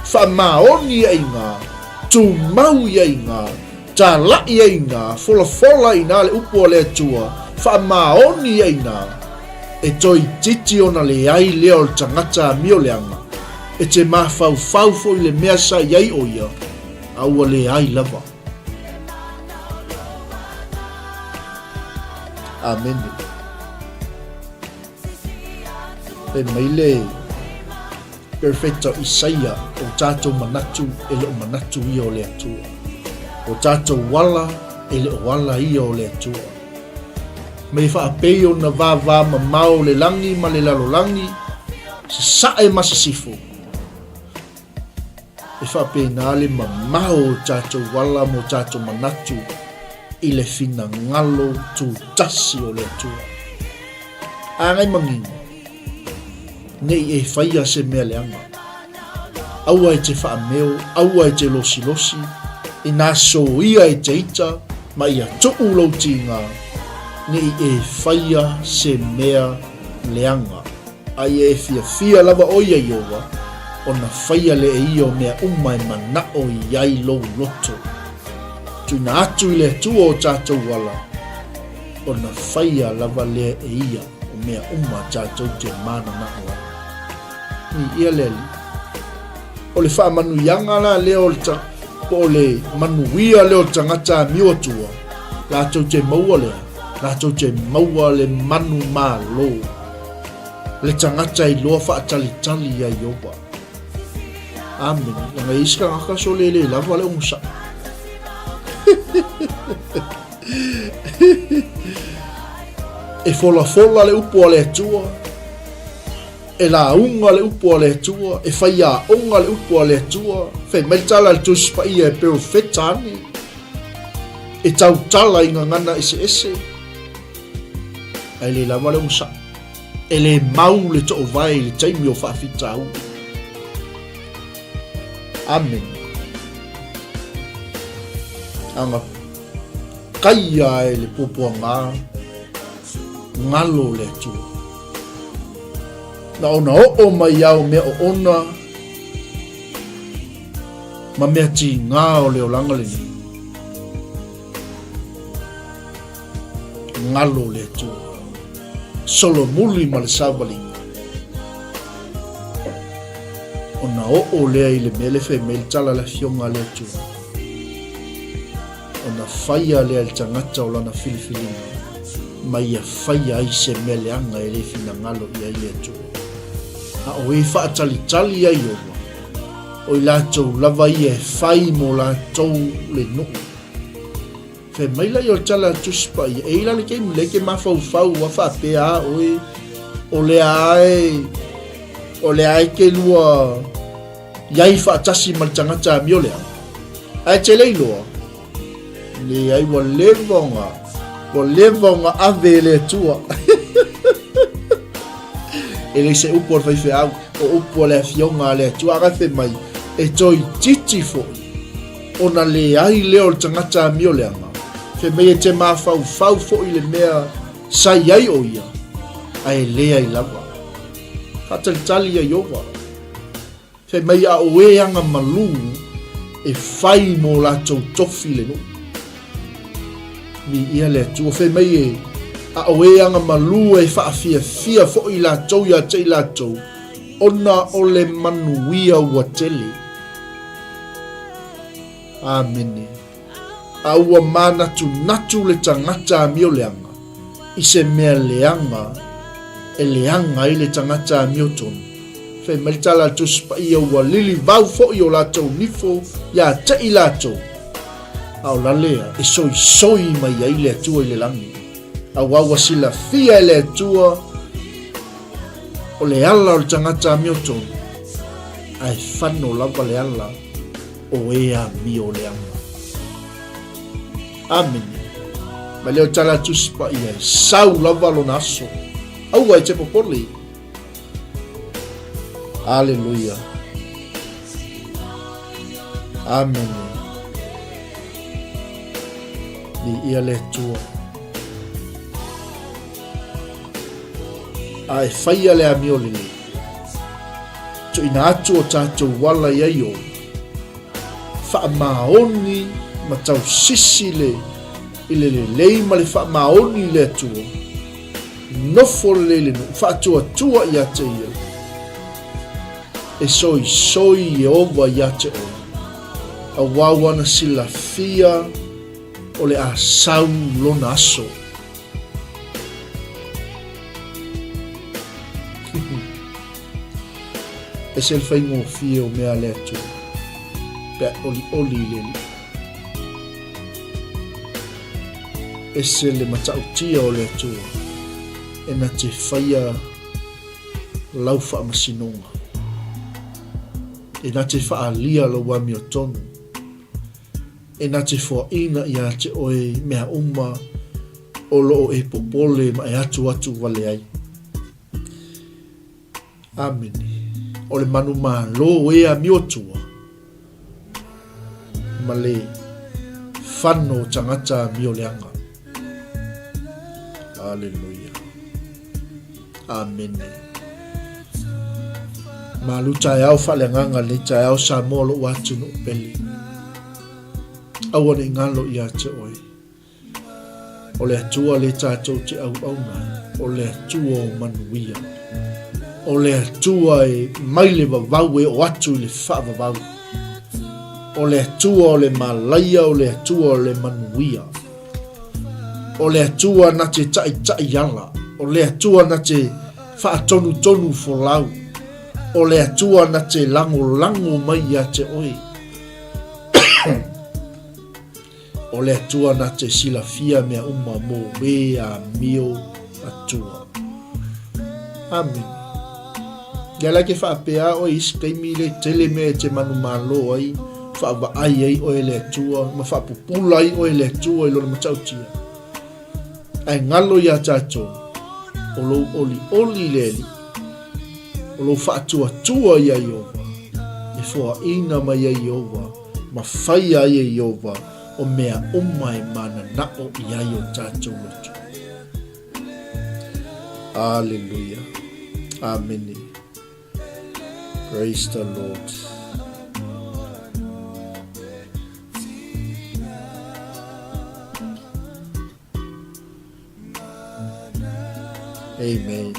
faamaoni ai iga, Tumau i ai ina, talai ai ina, folafola i ina le upu a le Atua, faamaoni ai ina, e toeitiiti ona leai lea o le tagata amioleaga, e te mafaufau foi i le mea sa i ai o ia, a ua leai lava. Amene. Fai mai le Perofeta o Isaia, O tatou manatu e le o manatu ia o le Atua. O tatou ala e le o ala ia o le Atua. Me faapei ona vāvā mamao le lagi ma le lalolagi, sasae ma sisifo. E faapena le mamao o tatou ala ma o tatou manatu i le finagalo tutasi o le Atua. Agai manino, ne i e faia se mea leaga. Aua e te faameo, aua e te losilosi, inā soia e te ita ma ia tuu lou tiga, ne i e faia se mea leaga. A ia e fiafia lava ʻoe iā Ieova, ona faia lea e ia o mea uma e manaʻo i ai lou loto. Tuuina atu i le Atua o tatou ala, ona faia lava lea e ia o mea uma tatou te mananaʻo ai. Ni ia le Alii. O le faamanuiaga la lea o le ta, po o le manuia lea o le tagata amio atua, latou te maua lea, latou te maua le manumalo. Le tagata iloa faatalitali ia Ieova. Amene. Leaga e i ai se tagata so le le lava le onosai. E folafola le upu a le Atua, e lauga le upu a le Atua, e faiaoga le upu a le Atua, fai mai le tala a le Tusi Paia e perofeta ane, e tautala i gagana eseese, ae le lava le onosai. E le mau le toovae i le taimi o faafitauli. Amene. Aga kaia e le puapuaga ngalo le Atua. Na ona oo mai ao mea oona ma mea tigā o le olaga lenei. Ngalo le Atua. Solomuli ma le savaliga. Ona oo lea i le mea le fai mai le tala a le Afioga a le Atua. Ona faia lea e le tagata o lana filifiliga, ma ia faia ai se mea leaga e le finagalo i ai le Atua. A o e faatalitali ai Ieova, o i latou lava ia e fai mo latou le nuu. Fai mai laia o le tala a Tusi Paia, e i la le taimi lea e te mafaufau a faapea a oe, o lea a e, o lea a e te lua iai faatasi ma le tagata amio lea. Ae te le iloa, leai ua leva ona, ua leva ona ave e le Atua. E le se upu a le faifeau, o upu a le Afioga a le Atua, a fai mai, e toeitiiti foi ona leai lea o le tagata amio leaga, fai mai e te mafaufau foi i le mea sa i ai o ia, ae leai lava. Faatalitali ia Ieova. Fai mai a o e aga malū e fai mo latou tofi le nuu. Viia le Atua. Fai mai e a o e aga malū e faafiafia foi latou ia te i latou, ona o le manuia ua tele. Amene. A ua manatunatu le tagata amio leaga i se mea leaga e leaga ai le tagata amio tonu. Fai mai le tala a le Tusi Paia ua lilivau foi o latou nifo ia te i latou, a o la lea e soisoi mai ai le Atua i le lagi. Auā ua silafia e le Atua o le ala o le tagata amio tonu, ae fano lava le ala o e amio leaga. Amene. Mai lea o tala a Tusi Paia, e sau lava lona aso. Aua e te popole. Aleluia. Amene. Viia le Atua. A e faia le amio lelei. Tuuina atu o tatou ala i ai Ieova. faamaoni ma tausisi le i le lelei ma le faamaoni i le Atua, nofo lelei i le nuu, faatuatua ia te ia, e soisoi Ieova ia te oe, auā ua na silafia o le a sau lona aso. Ese le faigofie o mea a le Atua, pe a olioli i le Alii. Ese le matautia o le Atua, e na te faia lau faamasinoga, e na te faaalia lou amiotonu, e na te foaina ia te oe mea uma o lo o e popole ma e atuatu wale ai. Amene. O le manumalo e amiotua ma le fano o tagata amioleaga. Aleluia. Amene. Malu taeao faaleagaga lenei taeao Samoa lou atunuu pele. Aua ne i galo ia te oe. O le Atua le tatou te auauna ai, o le Atua o manuia. O le Atua e mai le vavau e oo atu i le faavavau. O le Atua o le malaia, o le Atua o le manuia. O le Atua na te ta'ita'i ala, o le Atua na te faatonutonu folau, o le Atua na te lagolago mai ia te oe. O le Atua na te silafia mea uma mo e amio Atua. Amene. Ia la ke faapea oe isi taimi le tele mea e te manumalo ai, faavaai ai oe le Atua, ma faapupula ai oe le Atua i lona matautia. Ae galo iā tatou, o lou olioli le Alii, o lou faatuatua iā Ieova, e foaina mai ai Ieova, ma faia ai e Ieova o mea uma e mananao i ai o tatou loto. Aleluia. Amene. Praise the Lord. Amen.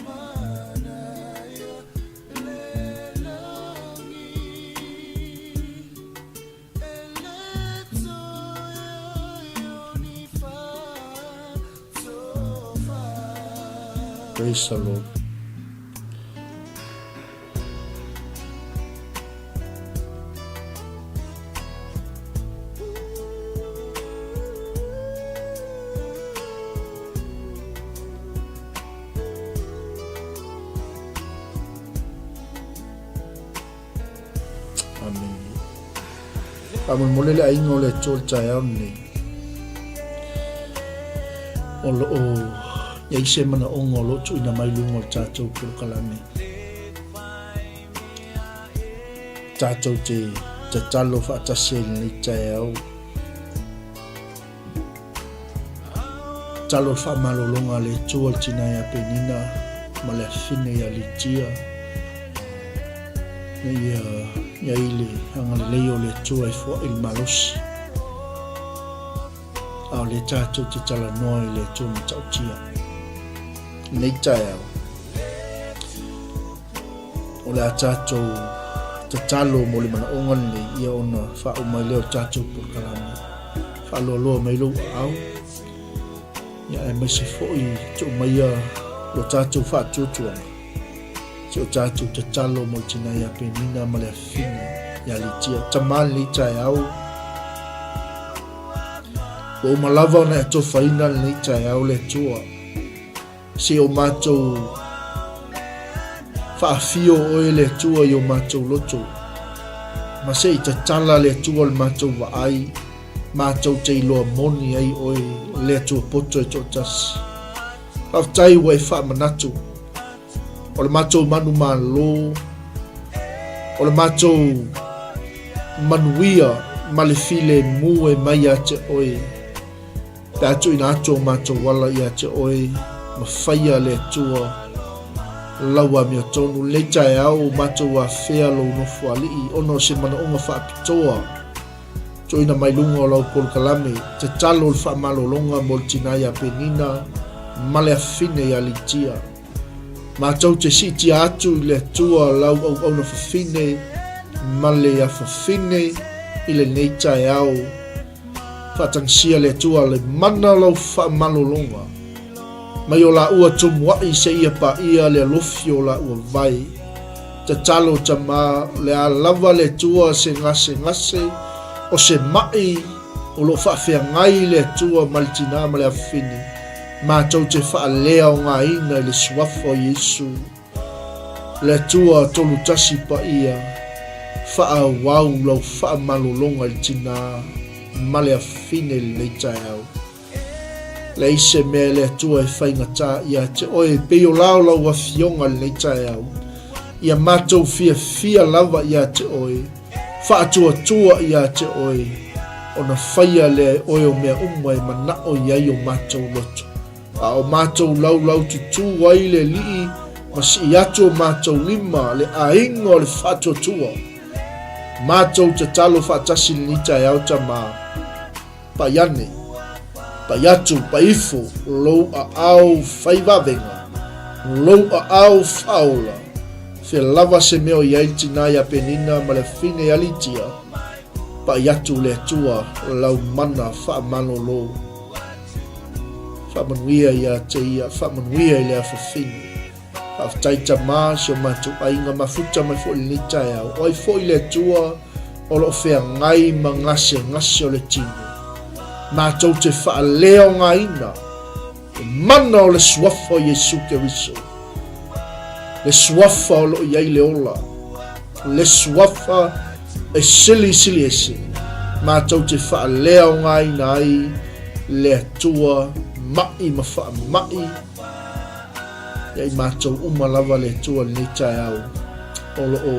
Praise the Lord. Amene. Faamolemole le aiga o le Atua i le taeao lenei. O lo o i ai se manaoga o lo o tuuina mai luga o le tatou polokalame. Tatou te tatalo faatasi ai lenei taeao. Tatalo le faamalologa a le Atua i le tina ia Penina ma le afine ia Litia. Ina ia i ai le agalelei o le Atua e foai le malosi. A o lea tatou te talanoa i le Atua matautia. Lenei taeao, o le a tatou tatalo mo le manaoga lenei ia ona faauma ai lea o le tatou polokalame. Faaloaloa mai lou aao, ia aemaise foi tuu maia lo tatou faatuatuaga. Si o tatou tatalo mo le tina ia Penina ma le afine ia Litia. Tama lenei taeao, ua uma lava ona e atofaina lenei taeao le Atua. Se o matou faafio oe le Atua i o matou loto, ma se i tatala le Atua le matou vaai, matou te iloa moni ai oe le Atua poto e toatasi. Faafetai ua e faamanatu o le matou manumalo, o le matou manuia ma le filemu e mai ia te oe. Pe a tuuina atu o matou ala ia te oe, ma faia le Atua lau amiotonu. Lenei taeao o matou afea lou nofoalii ona o se manaoga faapitoa. Tuuina mai luga o lau polokalame, tatalo le faamalologa mo le tina ia Penina ma le afafine ia Litia. Matou te siitia atu i le Atua lau auauna fafine ma le afafine i lenei taeao. Faatagisia le Atua le mana o lau faamalologa. Mai o laua tumua'i seia paia le alofi o laua vae. Tatalo tama, o le a lava le Atua se gasegase o se ma'i o lo o faafeagai le Atua ma le tina ma le afafine, matou te faaleaogaina i le Suafa o Iesu. Le Atua Tolutasi Paia, faaauau lau faamalologa i le tina ma le afafine i lenei taeao. Leai se mea e le Atua e faigata ia te oe, e pei o la o lau Afioga i lenei taeao. Ia matou fiafia lava ia te oe, faatuatua ia te oe, ona faia lea e oe o mea uma e manao i ai o matou loto. A o matou laulaututū ai le Alii ma sii atu o matou lima le aiga o le faatuatua. Matou tatalo faatasi i lenei taeao, Tama. Pai ane, pai atu, pai ifo lou aao fai vavega, lou aao faaola, fea lava se mea o i ai le tina ia Penina ma le afine ia Litia, pai atu le Atua lau mana faamalolo. Faamanuia ia te ia, faamanuia i le afafine. Faafetai Tama, si o matou aiga mafuta mai foi i lenei taeao. O ai foi le Atua o lo o feagai ma gasegase o le tino. Matou te faaleaogaina le mana o le Suafa o Iesu Keriso. Le Suafa o lo o i ai le ola. Le Suafa e silisili ese. Matou te faaleaogaina ai le Atua ma'i ma faama'i. Ia i matou uma lava le Atua i lenei taeao o lo o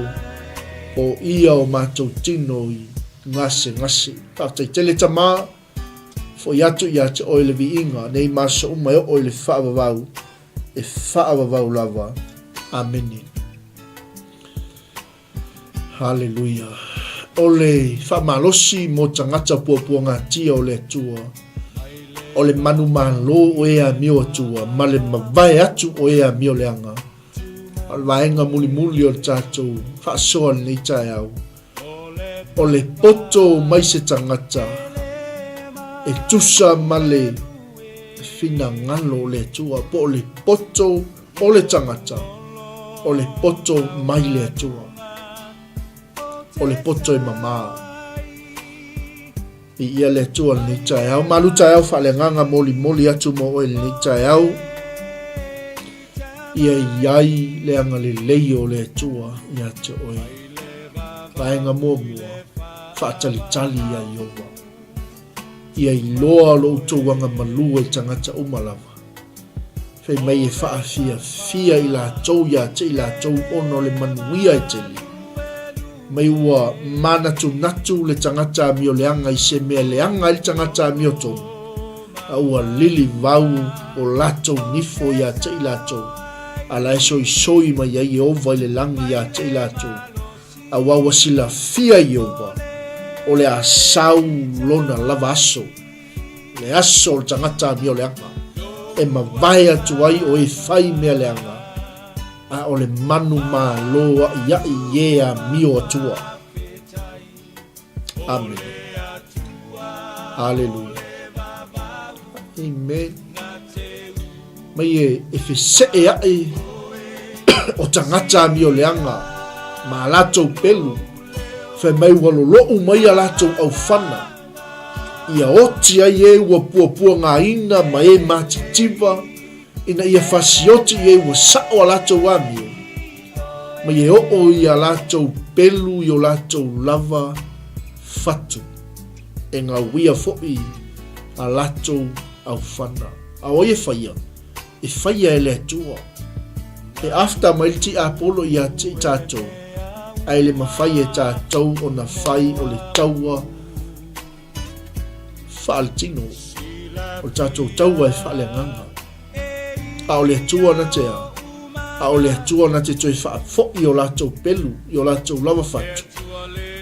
poia o matou tino i gasegase. Faafetai tele Tama, foi atu ia te oe le viiga nei ma aso uma e oo i le faavavau, e faavavau lava. Amene. Haleluia. O le faamalosi mo tagata puapuagatia o le Atua, o le manumalo o e amio Atua, ma le mavae atu o e amio leaga. O le vaega mulimuli o le tatou faasoa lenei taeao, o le poto mai se tagata e tusa ma le finagalo o le Atua, po o le poto O le tagata, o le poto mai le Atua. O le poto e mamā. Viia le Atua lenei taeao. Malu taeao faaleagaga molimoli atu mo oe lenei taeao. Ia i ai le agalelei o le Atua ia te oe. Vaega muamua, faatalitali ia Ieova. Ia iloa lo outou agamalu e tagata uma lava. Fai mai e faafiafia i latou ia te i latou ona o le manuia e tele. Mai ua manatunatu le tagata amioleaga i se mea leaga ai le tagata amiotonu, a ua lilivau o latou nifo ia te i latou, a la e soisoi mai ai Ieova i le lagi ia te i latou, aua ua silafia Ieova, o le a sau lona lava aso. Le aso o le tagata amioleaga e mavae atu ai o e fai mea leaga, a o le manu malo aʻiaʻi i e amio atua. Amene. Aleluia. Amen. Mai e, e feseʻe aʻe o tagata amioleaga ma a latou pelu, fai mai ua loloʻu mai a latou ʻaufana, Ia oti ai e ua puapuagaina ma e matitiva, ina ia fasioti i e ua saʻo a latou amio, ma ia oo i a latou pelu i o latou lava fatu, e gauia foʻi a latou aufana. A o ai e faia? E faia e le Atua. E after mai le tiapolo ia te i tatou, ae le mafai e tatou ona fai o le taua faaletino, o le tatou taua e faaleagaga. A o le Atua na te a? A o le Atua na te toe faafoʻi o latou pelu i o latou lava fatu.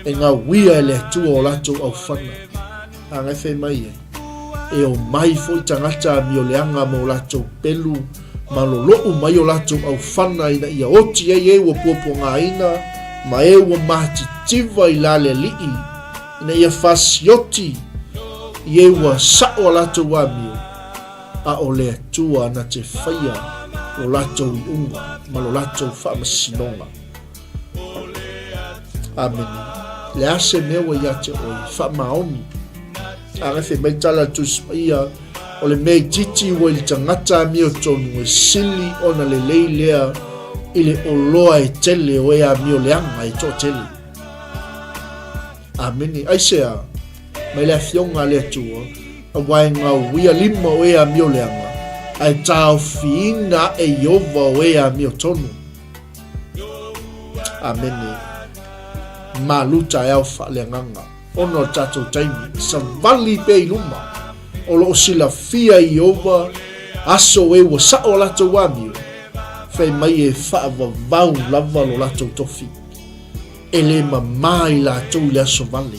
E gauia e le Atua o latou aufana. A ngai fai mai ai, e omai foi tagata amioleaga ma o latou pelu ma lolo'u mai o latou aufana ina ia oti ai e ua puapuagaina ma e ua matitiva i la le Alii, ina ia fasioti i e ua sa'o a latou amio, a o le Atua na te faia lo latou iuga ma lo latou faamasinoga. Amene. Le a se mea ua ia te oe, faamaoni. A fai mai tala le Tusi Paia, o le mea itiiti ua i le tagata amiotonu e sili ona lelei lea i le oloa e tele o e amio leaga e toatele. Amene. Aisea? Mai le Afioga a le Atua, aua e gauia lima o e amio leaga, ae taofiina aʻe Ieova o e amiotonu. Amene. Malu taeao faaleagaga. Ona o le tatou taimi, savali pea i luma. O lo o silafia e Ieova aso e ua sa'o a latou amio, fai mai e faavavau lava lo latou tofi. E le mamā i latou i le aso vale,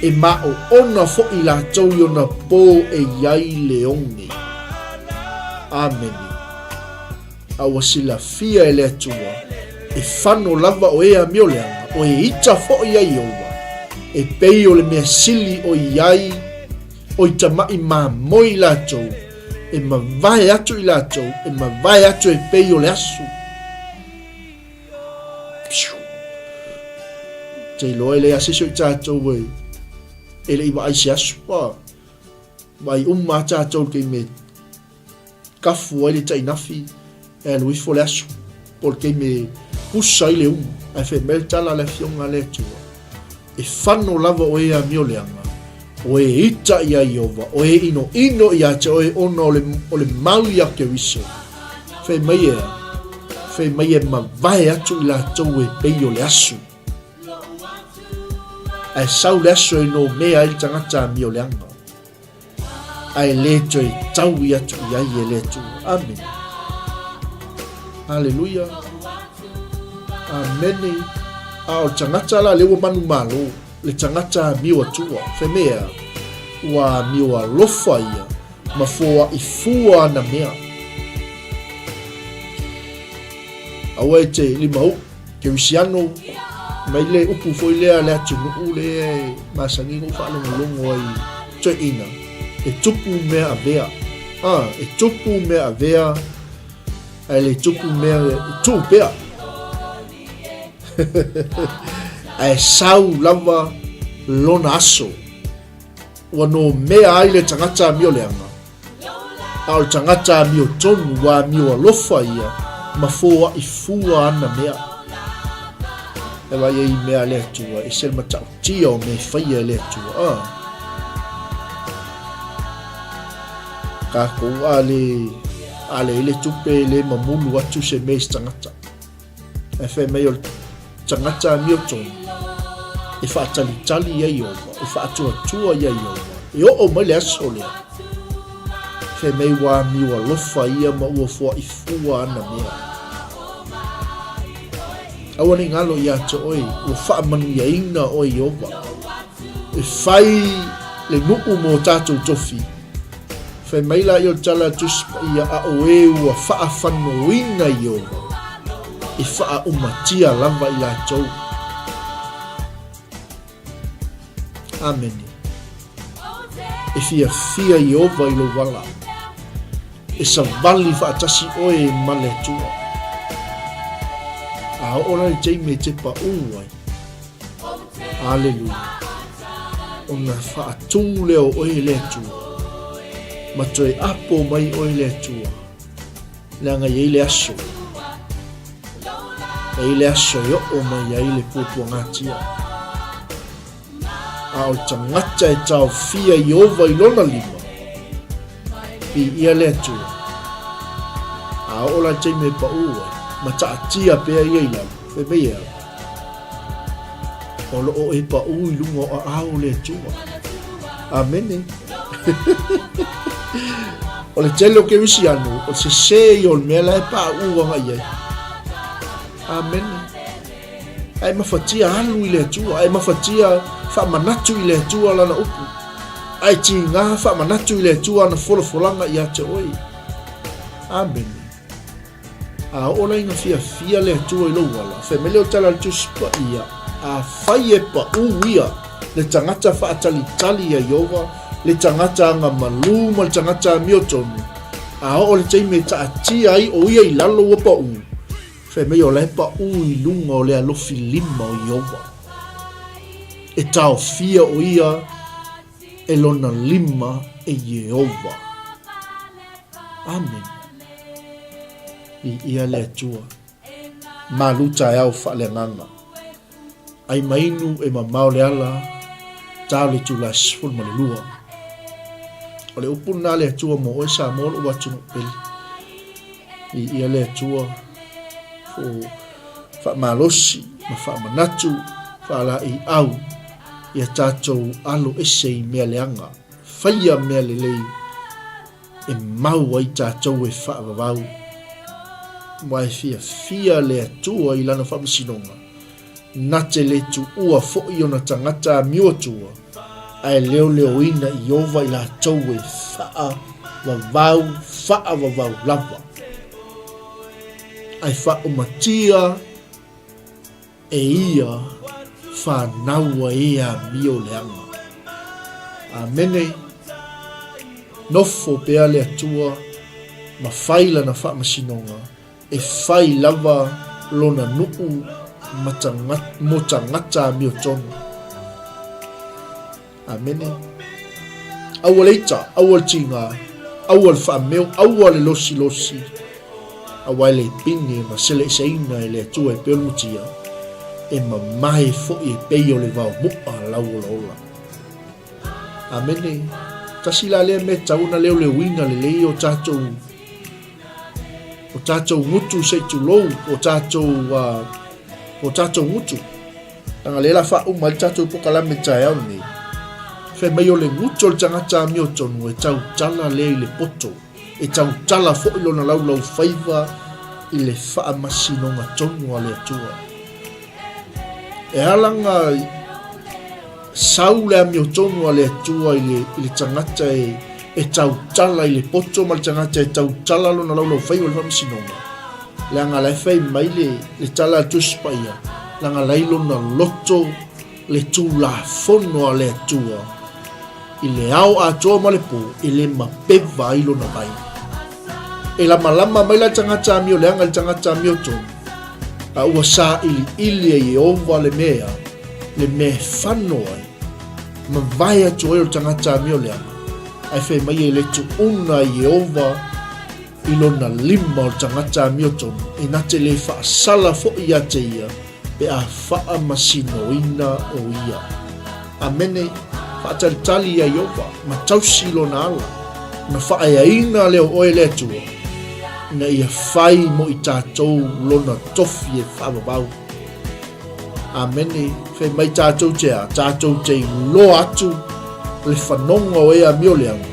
e maoona foʻi latou i ona pō e i ai le oge. Amene. A ua silafia e le Atua, e fano lava o e amioleaga, o e ita foʻi ia Ieova, e pei o le mea sili o i ai o i tamaʻi mamoe i latou, e mavae atu i latou, e mavae atu e pei o le asu. Psiu. Te iloa e leai lava se isi o i tatou e, e le i vaai i se asu. Ua vaai uma lava tatou i le taimi e Kafu ai le tainafi e alu ifo le aso, po o le taimi e pusa ai le umu, ae fai mai le tala a le Afioga a le Atua, E fano lava oe e amioleaga, o e ita iā Ieova, o e inoino iā te oe ona o le, o le mau iā Keriso. Fai mai e a? Fai mai e mavae atu i latou e pei o le asu. Ae sau le aso e nomea ai le tagata amioleaga. Ae le toe taui atu i ai e le Atua. Amene. Aleluia. Amene. A o le tagata la lea ua manumalo, le tagata amio atua, fai mea, ua amio alofa ia ma foaʻi fua ana mea. Aua e te limauʻu, Kerisiano, mai le upu foi lea a le atunuu lea e masani ona ou faalogologo ai i toeaiina, e tupu mea avea. A, e tupu mea avea, ae le tupu mea e tuu pea. Ae sau lava lona aso. Ua nomea ai le tagata amioleaga, a o le tagata amiotonu ua amio alofa ia ma foaʻi fua ana mea. E vaai ai i mea a le Atua, ese le matautia o mea e faia e le Atua. A. Kākou a le, a le i le tupe le mamulu atu se mea i se tagata. Ae fai mai o le tagata amiotonu e faatalitali ia Ieova, e faatuatua ia Ieova, e oo mai le aso lea. Fai mai ua amio alofa ia ma ua foaʻi fua ana mea. Aua ne i galo iā te oe, ua faamanuiaina oe Ieova. E fai le nuʻu mo tatou tofi. Fai mai la ia o le tala a Tusi Paia, a o e ua faafanoina Ieova, e faaumatia lava i latou. Amene. E fiafia Ieova i lou ala. E savali faatasi oe ma le Atua. A oo la i le taimi e te paʻū ai, Aleluia. Ona faatū lea o oe e le Atua, ma toe apo mai oe e le Atua, leaga e i ai le aso, e i ai le aso e oo mai ai le puapuagatia. A o le tagata e taofia Ieova i lona lima, Viia le Atua. A oo la i le taimi e paʻū ai, ma taatia pea ia i lalo, fai mai e a? O lo o e paʻū i luga o aao o le Atua. Amene. O le tele o Kerisiano, o le sesē ia o le mea la e paʻū agai ai. Amene. Ae mafatia alu i le Atua, ae mafatia faamanatu i le Atua lana upu, ae tiga faamanatu i le Atua ana folafolaga ia te oe. Amene. A oo la ina fiafia le Atua i lou ala, fai mai lea o tala a le Tusi Paia, Afai e paʻū ia le tagata faatalitali iā Ieova, le tagata agamalu ma le tagata amiotonu, a oo le taimi e taatia ai ʻo ia i lalo ua paʻū, fai mai o la e paʻū i luga o le alofi lima o Ieova. E taofia ʻo ia e lona lima e Ieova. Amene. Viia le Atua. Malu taeao faaleagaga. Ai ma inu e mamao le ala, ta o le itula 12. O le upu lena a le Atua mo oe Samoa lou atunuu pele. Viia le Atua. Fo faamalosi ma faamanatu faalaeiau ia tatou alo ese i mea leaga, faia mea lelei e mau ai tatou e faavavau. Aua e fiafia le Atua i lana faamasinoga, na te le tuua foi ona tagata amioatua, ae leoleoina Ieova i latou e faavavau faavavau lava. Ae faaumatia e ia fanau a e amio leaga. Amene. Nofo pea le Atua ma fai lana faamasinoga, e fai lava lona nuu mo tagata amiotonu. Amene. Aua le ita, aua le tiga, aua le faameo, aua le losilosi, aua e le pine ma seleeseina e le Atua e pei o le mutia, e mamae foi e pei o le vao mu'a lau olaola. Amene. Tasi la lea mea tatau ona leoleoina lelei o tatou o tatou gutu se i tulou, o tatou uh, o tatou gutu. Leaga lea la faauma ai le tatou pokalame i le taeao lenei. Fai mai o le gutu o le tagata amiotonu e tautala lea i le poto, e tautala foi lona laulaufaiva i le faamasinoga tonu a le Atua. E ala na sau le amiotonu a le Atua i le, i le tagata e, e tautala i le poto ma le tagata e tautala lona laulaufaiva i le faamasinoga. Leaga la e fai mai le, le tala a le Tusi Paia, leaga la i lona loto le Tulafono a le Atua i le ao atoa ma le pō, e le mapeva ai lona vai. E lamalama mai la le tagata amio leaga i le tagata amiotonu, a ua sailiili e Ieova le mea, le mea e fano ai, mavae atu ai o le tagata amio leaga, ae fai mai e le tuuna e Ieova i lona lima o le tagata amiotonu, e na te le faasala foi ia te ia pe a faamasinoina o ia. Amene, faatalitali ia Ieova, ma tausi lona ala, ona faaeaina lea o oe le Atua, ina ia fai mo i tatou lona tofi e faavavau. Amene. Fai mai tatou te a, tatou te iloa atu le fanoga o e amioleaga,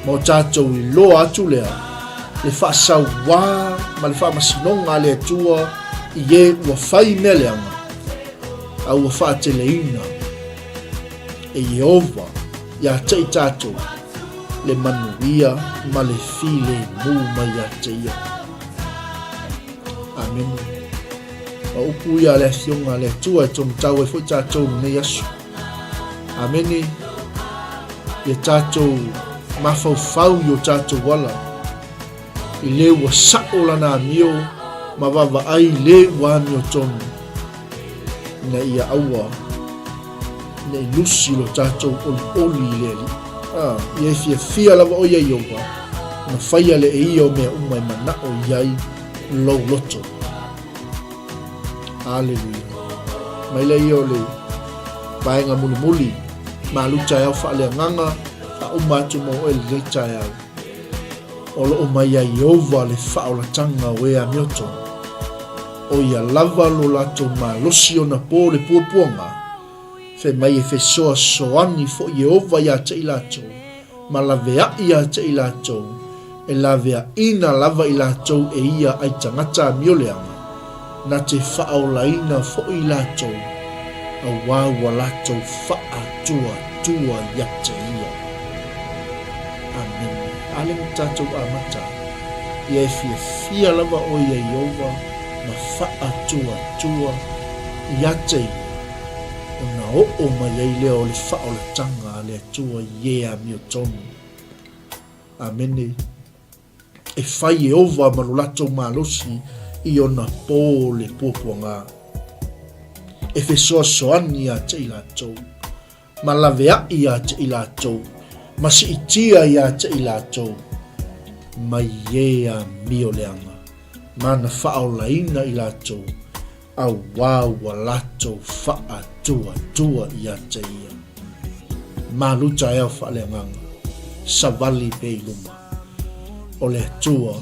ma o tatou iloa atu lea le faasauā ma le faamasinoga a le Atua i e ua fai mea leaga, a ua faateleina e Ieova iā te i tatou le manuia ma le filemu mai ia te ia. Amene. O upu ia a le Afioga a le Atua e togitau ai foi tatou i lenei aso. Amene. Ia tatou mafaufau i o tatou ala, i le ua sa'o lana amio ma vaavaai i le ua amiotonu, ina ia aua ne i lusi lo tatou olioli i le Alii. Ah, ia e fiafia lava ʻo ia Ieova, ona faia lea e ia o mea uma e manaʻo i ai lou loto. Aleluia. Mai lea ia o le vaega mulimuli, malu taeao faaleagaga, faauma atu mo oe lenei taeao. O loo mai ia Ieova le faaolataga o e amiotonu. O ia lava lo latou malosi ona po le puapuaga, fai mai e fesoasoani foi Ieova iā te i latou, ma laveaʻi iā te i latou, e laveaʻina lava i latou e ia ai tagata amioleaga. Na te faaolaina foi latou, auā ua latou faatuatua ia te Ia. Amene. A lea na tatou amata ai. Ia e fiafia lava oe ia Ieova ma faatuatua ia te Ia, ona oo mai ai lea o le faaolataga a le Atua i e amiotonu. Amene. E fai Ieova ma lo latou malosi i ona pō le puapuaga. E fesoasoani ia te i latou, ma laveaʻi ia te i latou, ma siitia ia te i latou, mai e amio leaga, ma na faaolaina i latou, Auā ua latou faatuatua ia te ia. Malu taeao faaleagaga, savali pea i luma. O le Atua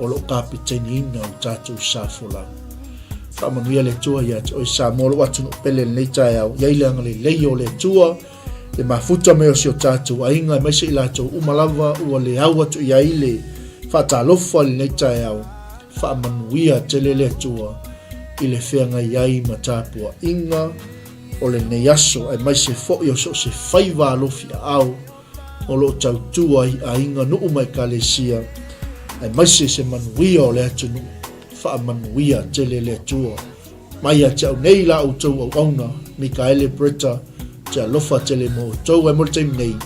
o lo o kapiteiniina o le tatou sa folau. Faamanuia le Atua ia te oe Samoa lou atunuu pele i lenei taeao. Iai le agalelei o le Atua le mafuta mai o si o tatou aiga aemaise i latou uma lava ua le au atu i ai le faatalofa i lenei taeao. Faamanuia tele le Atua i le feagai ai ma tapuaiga o lenei aso aemaise foi o so o se faiva alofi aao o lo o tautua i aiga, nuu ma ekalesia aemaise se manuia o le atunuu. Faamanuia tele le Atua mai ia te au nei la outou auauna, Mikaele Bretta, te alofa tele mo outou ae mo le taimi nei,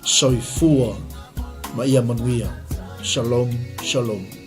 soifua ma ia manuia. Shalom, shalom.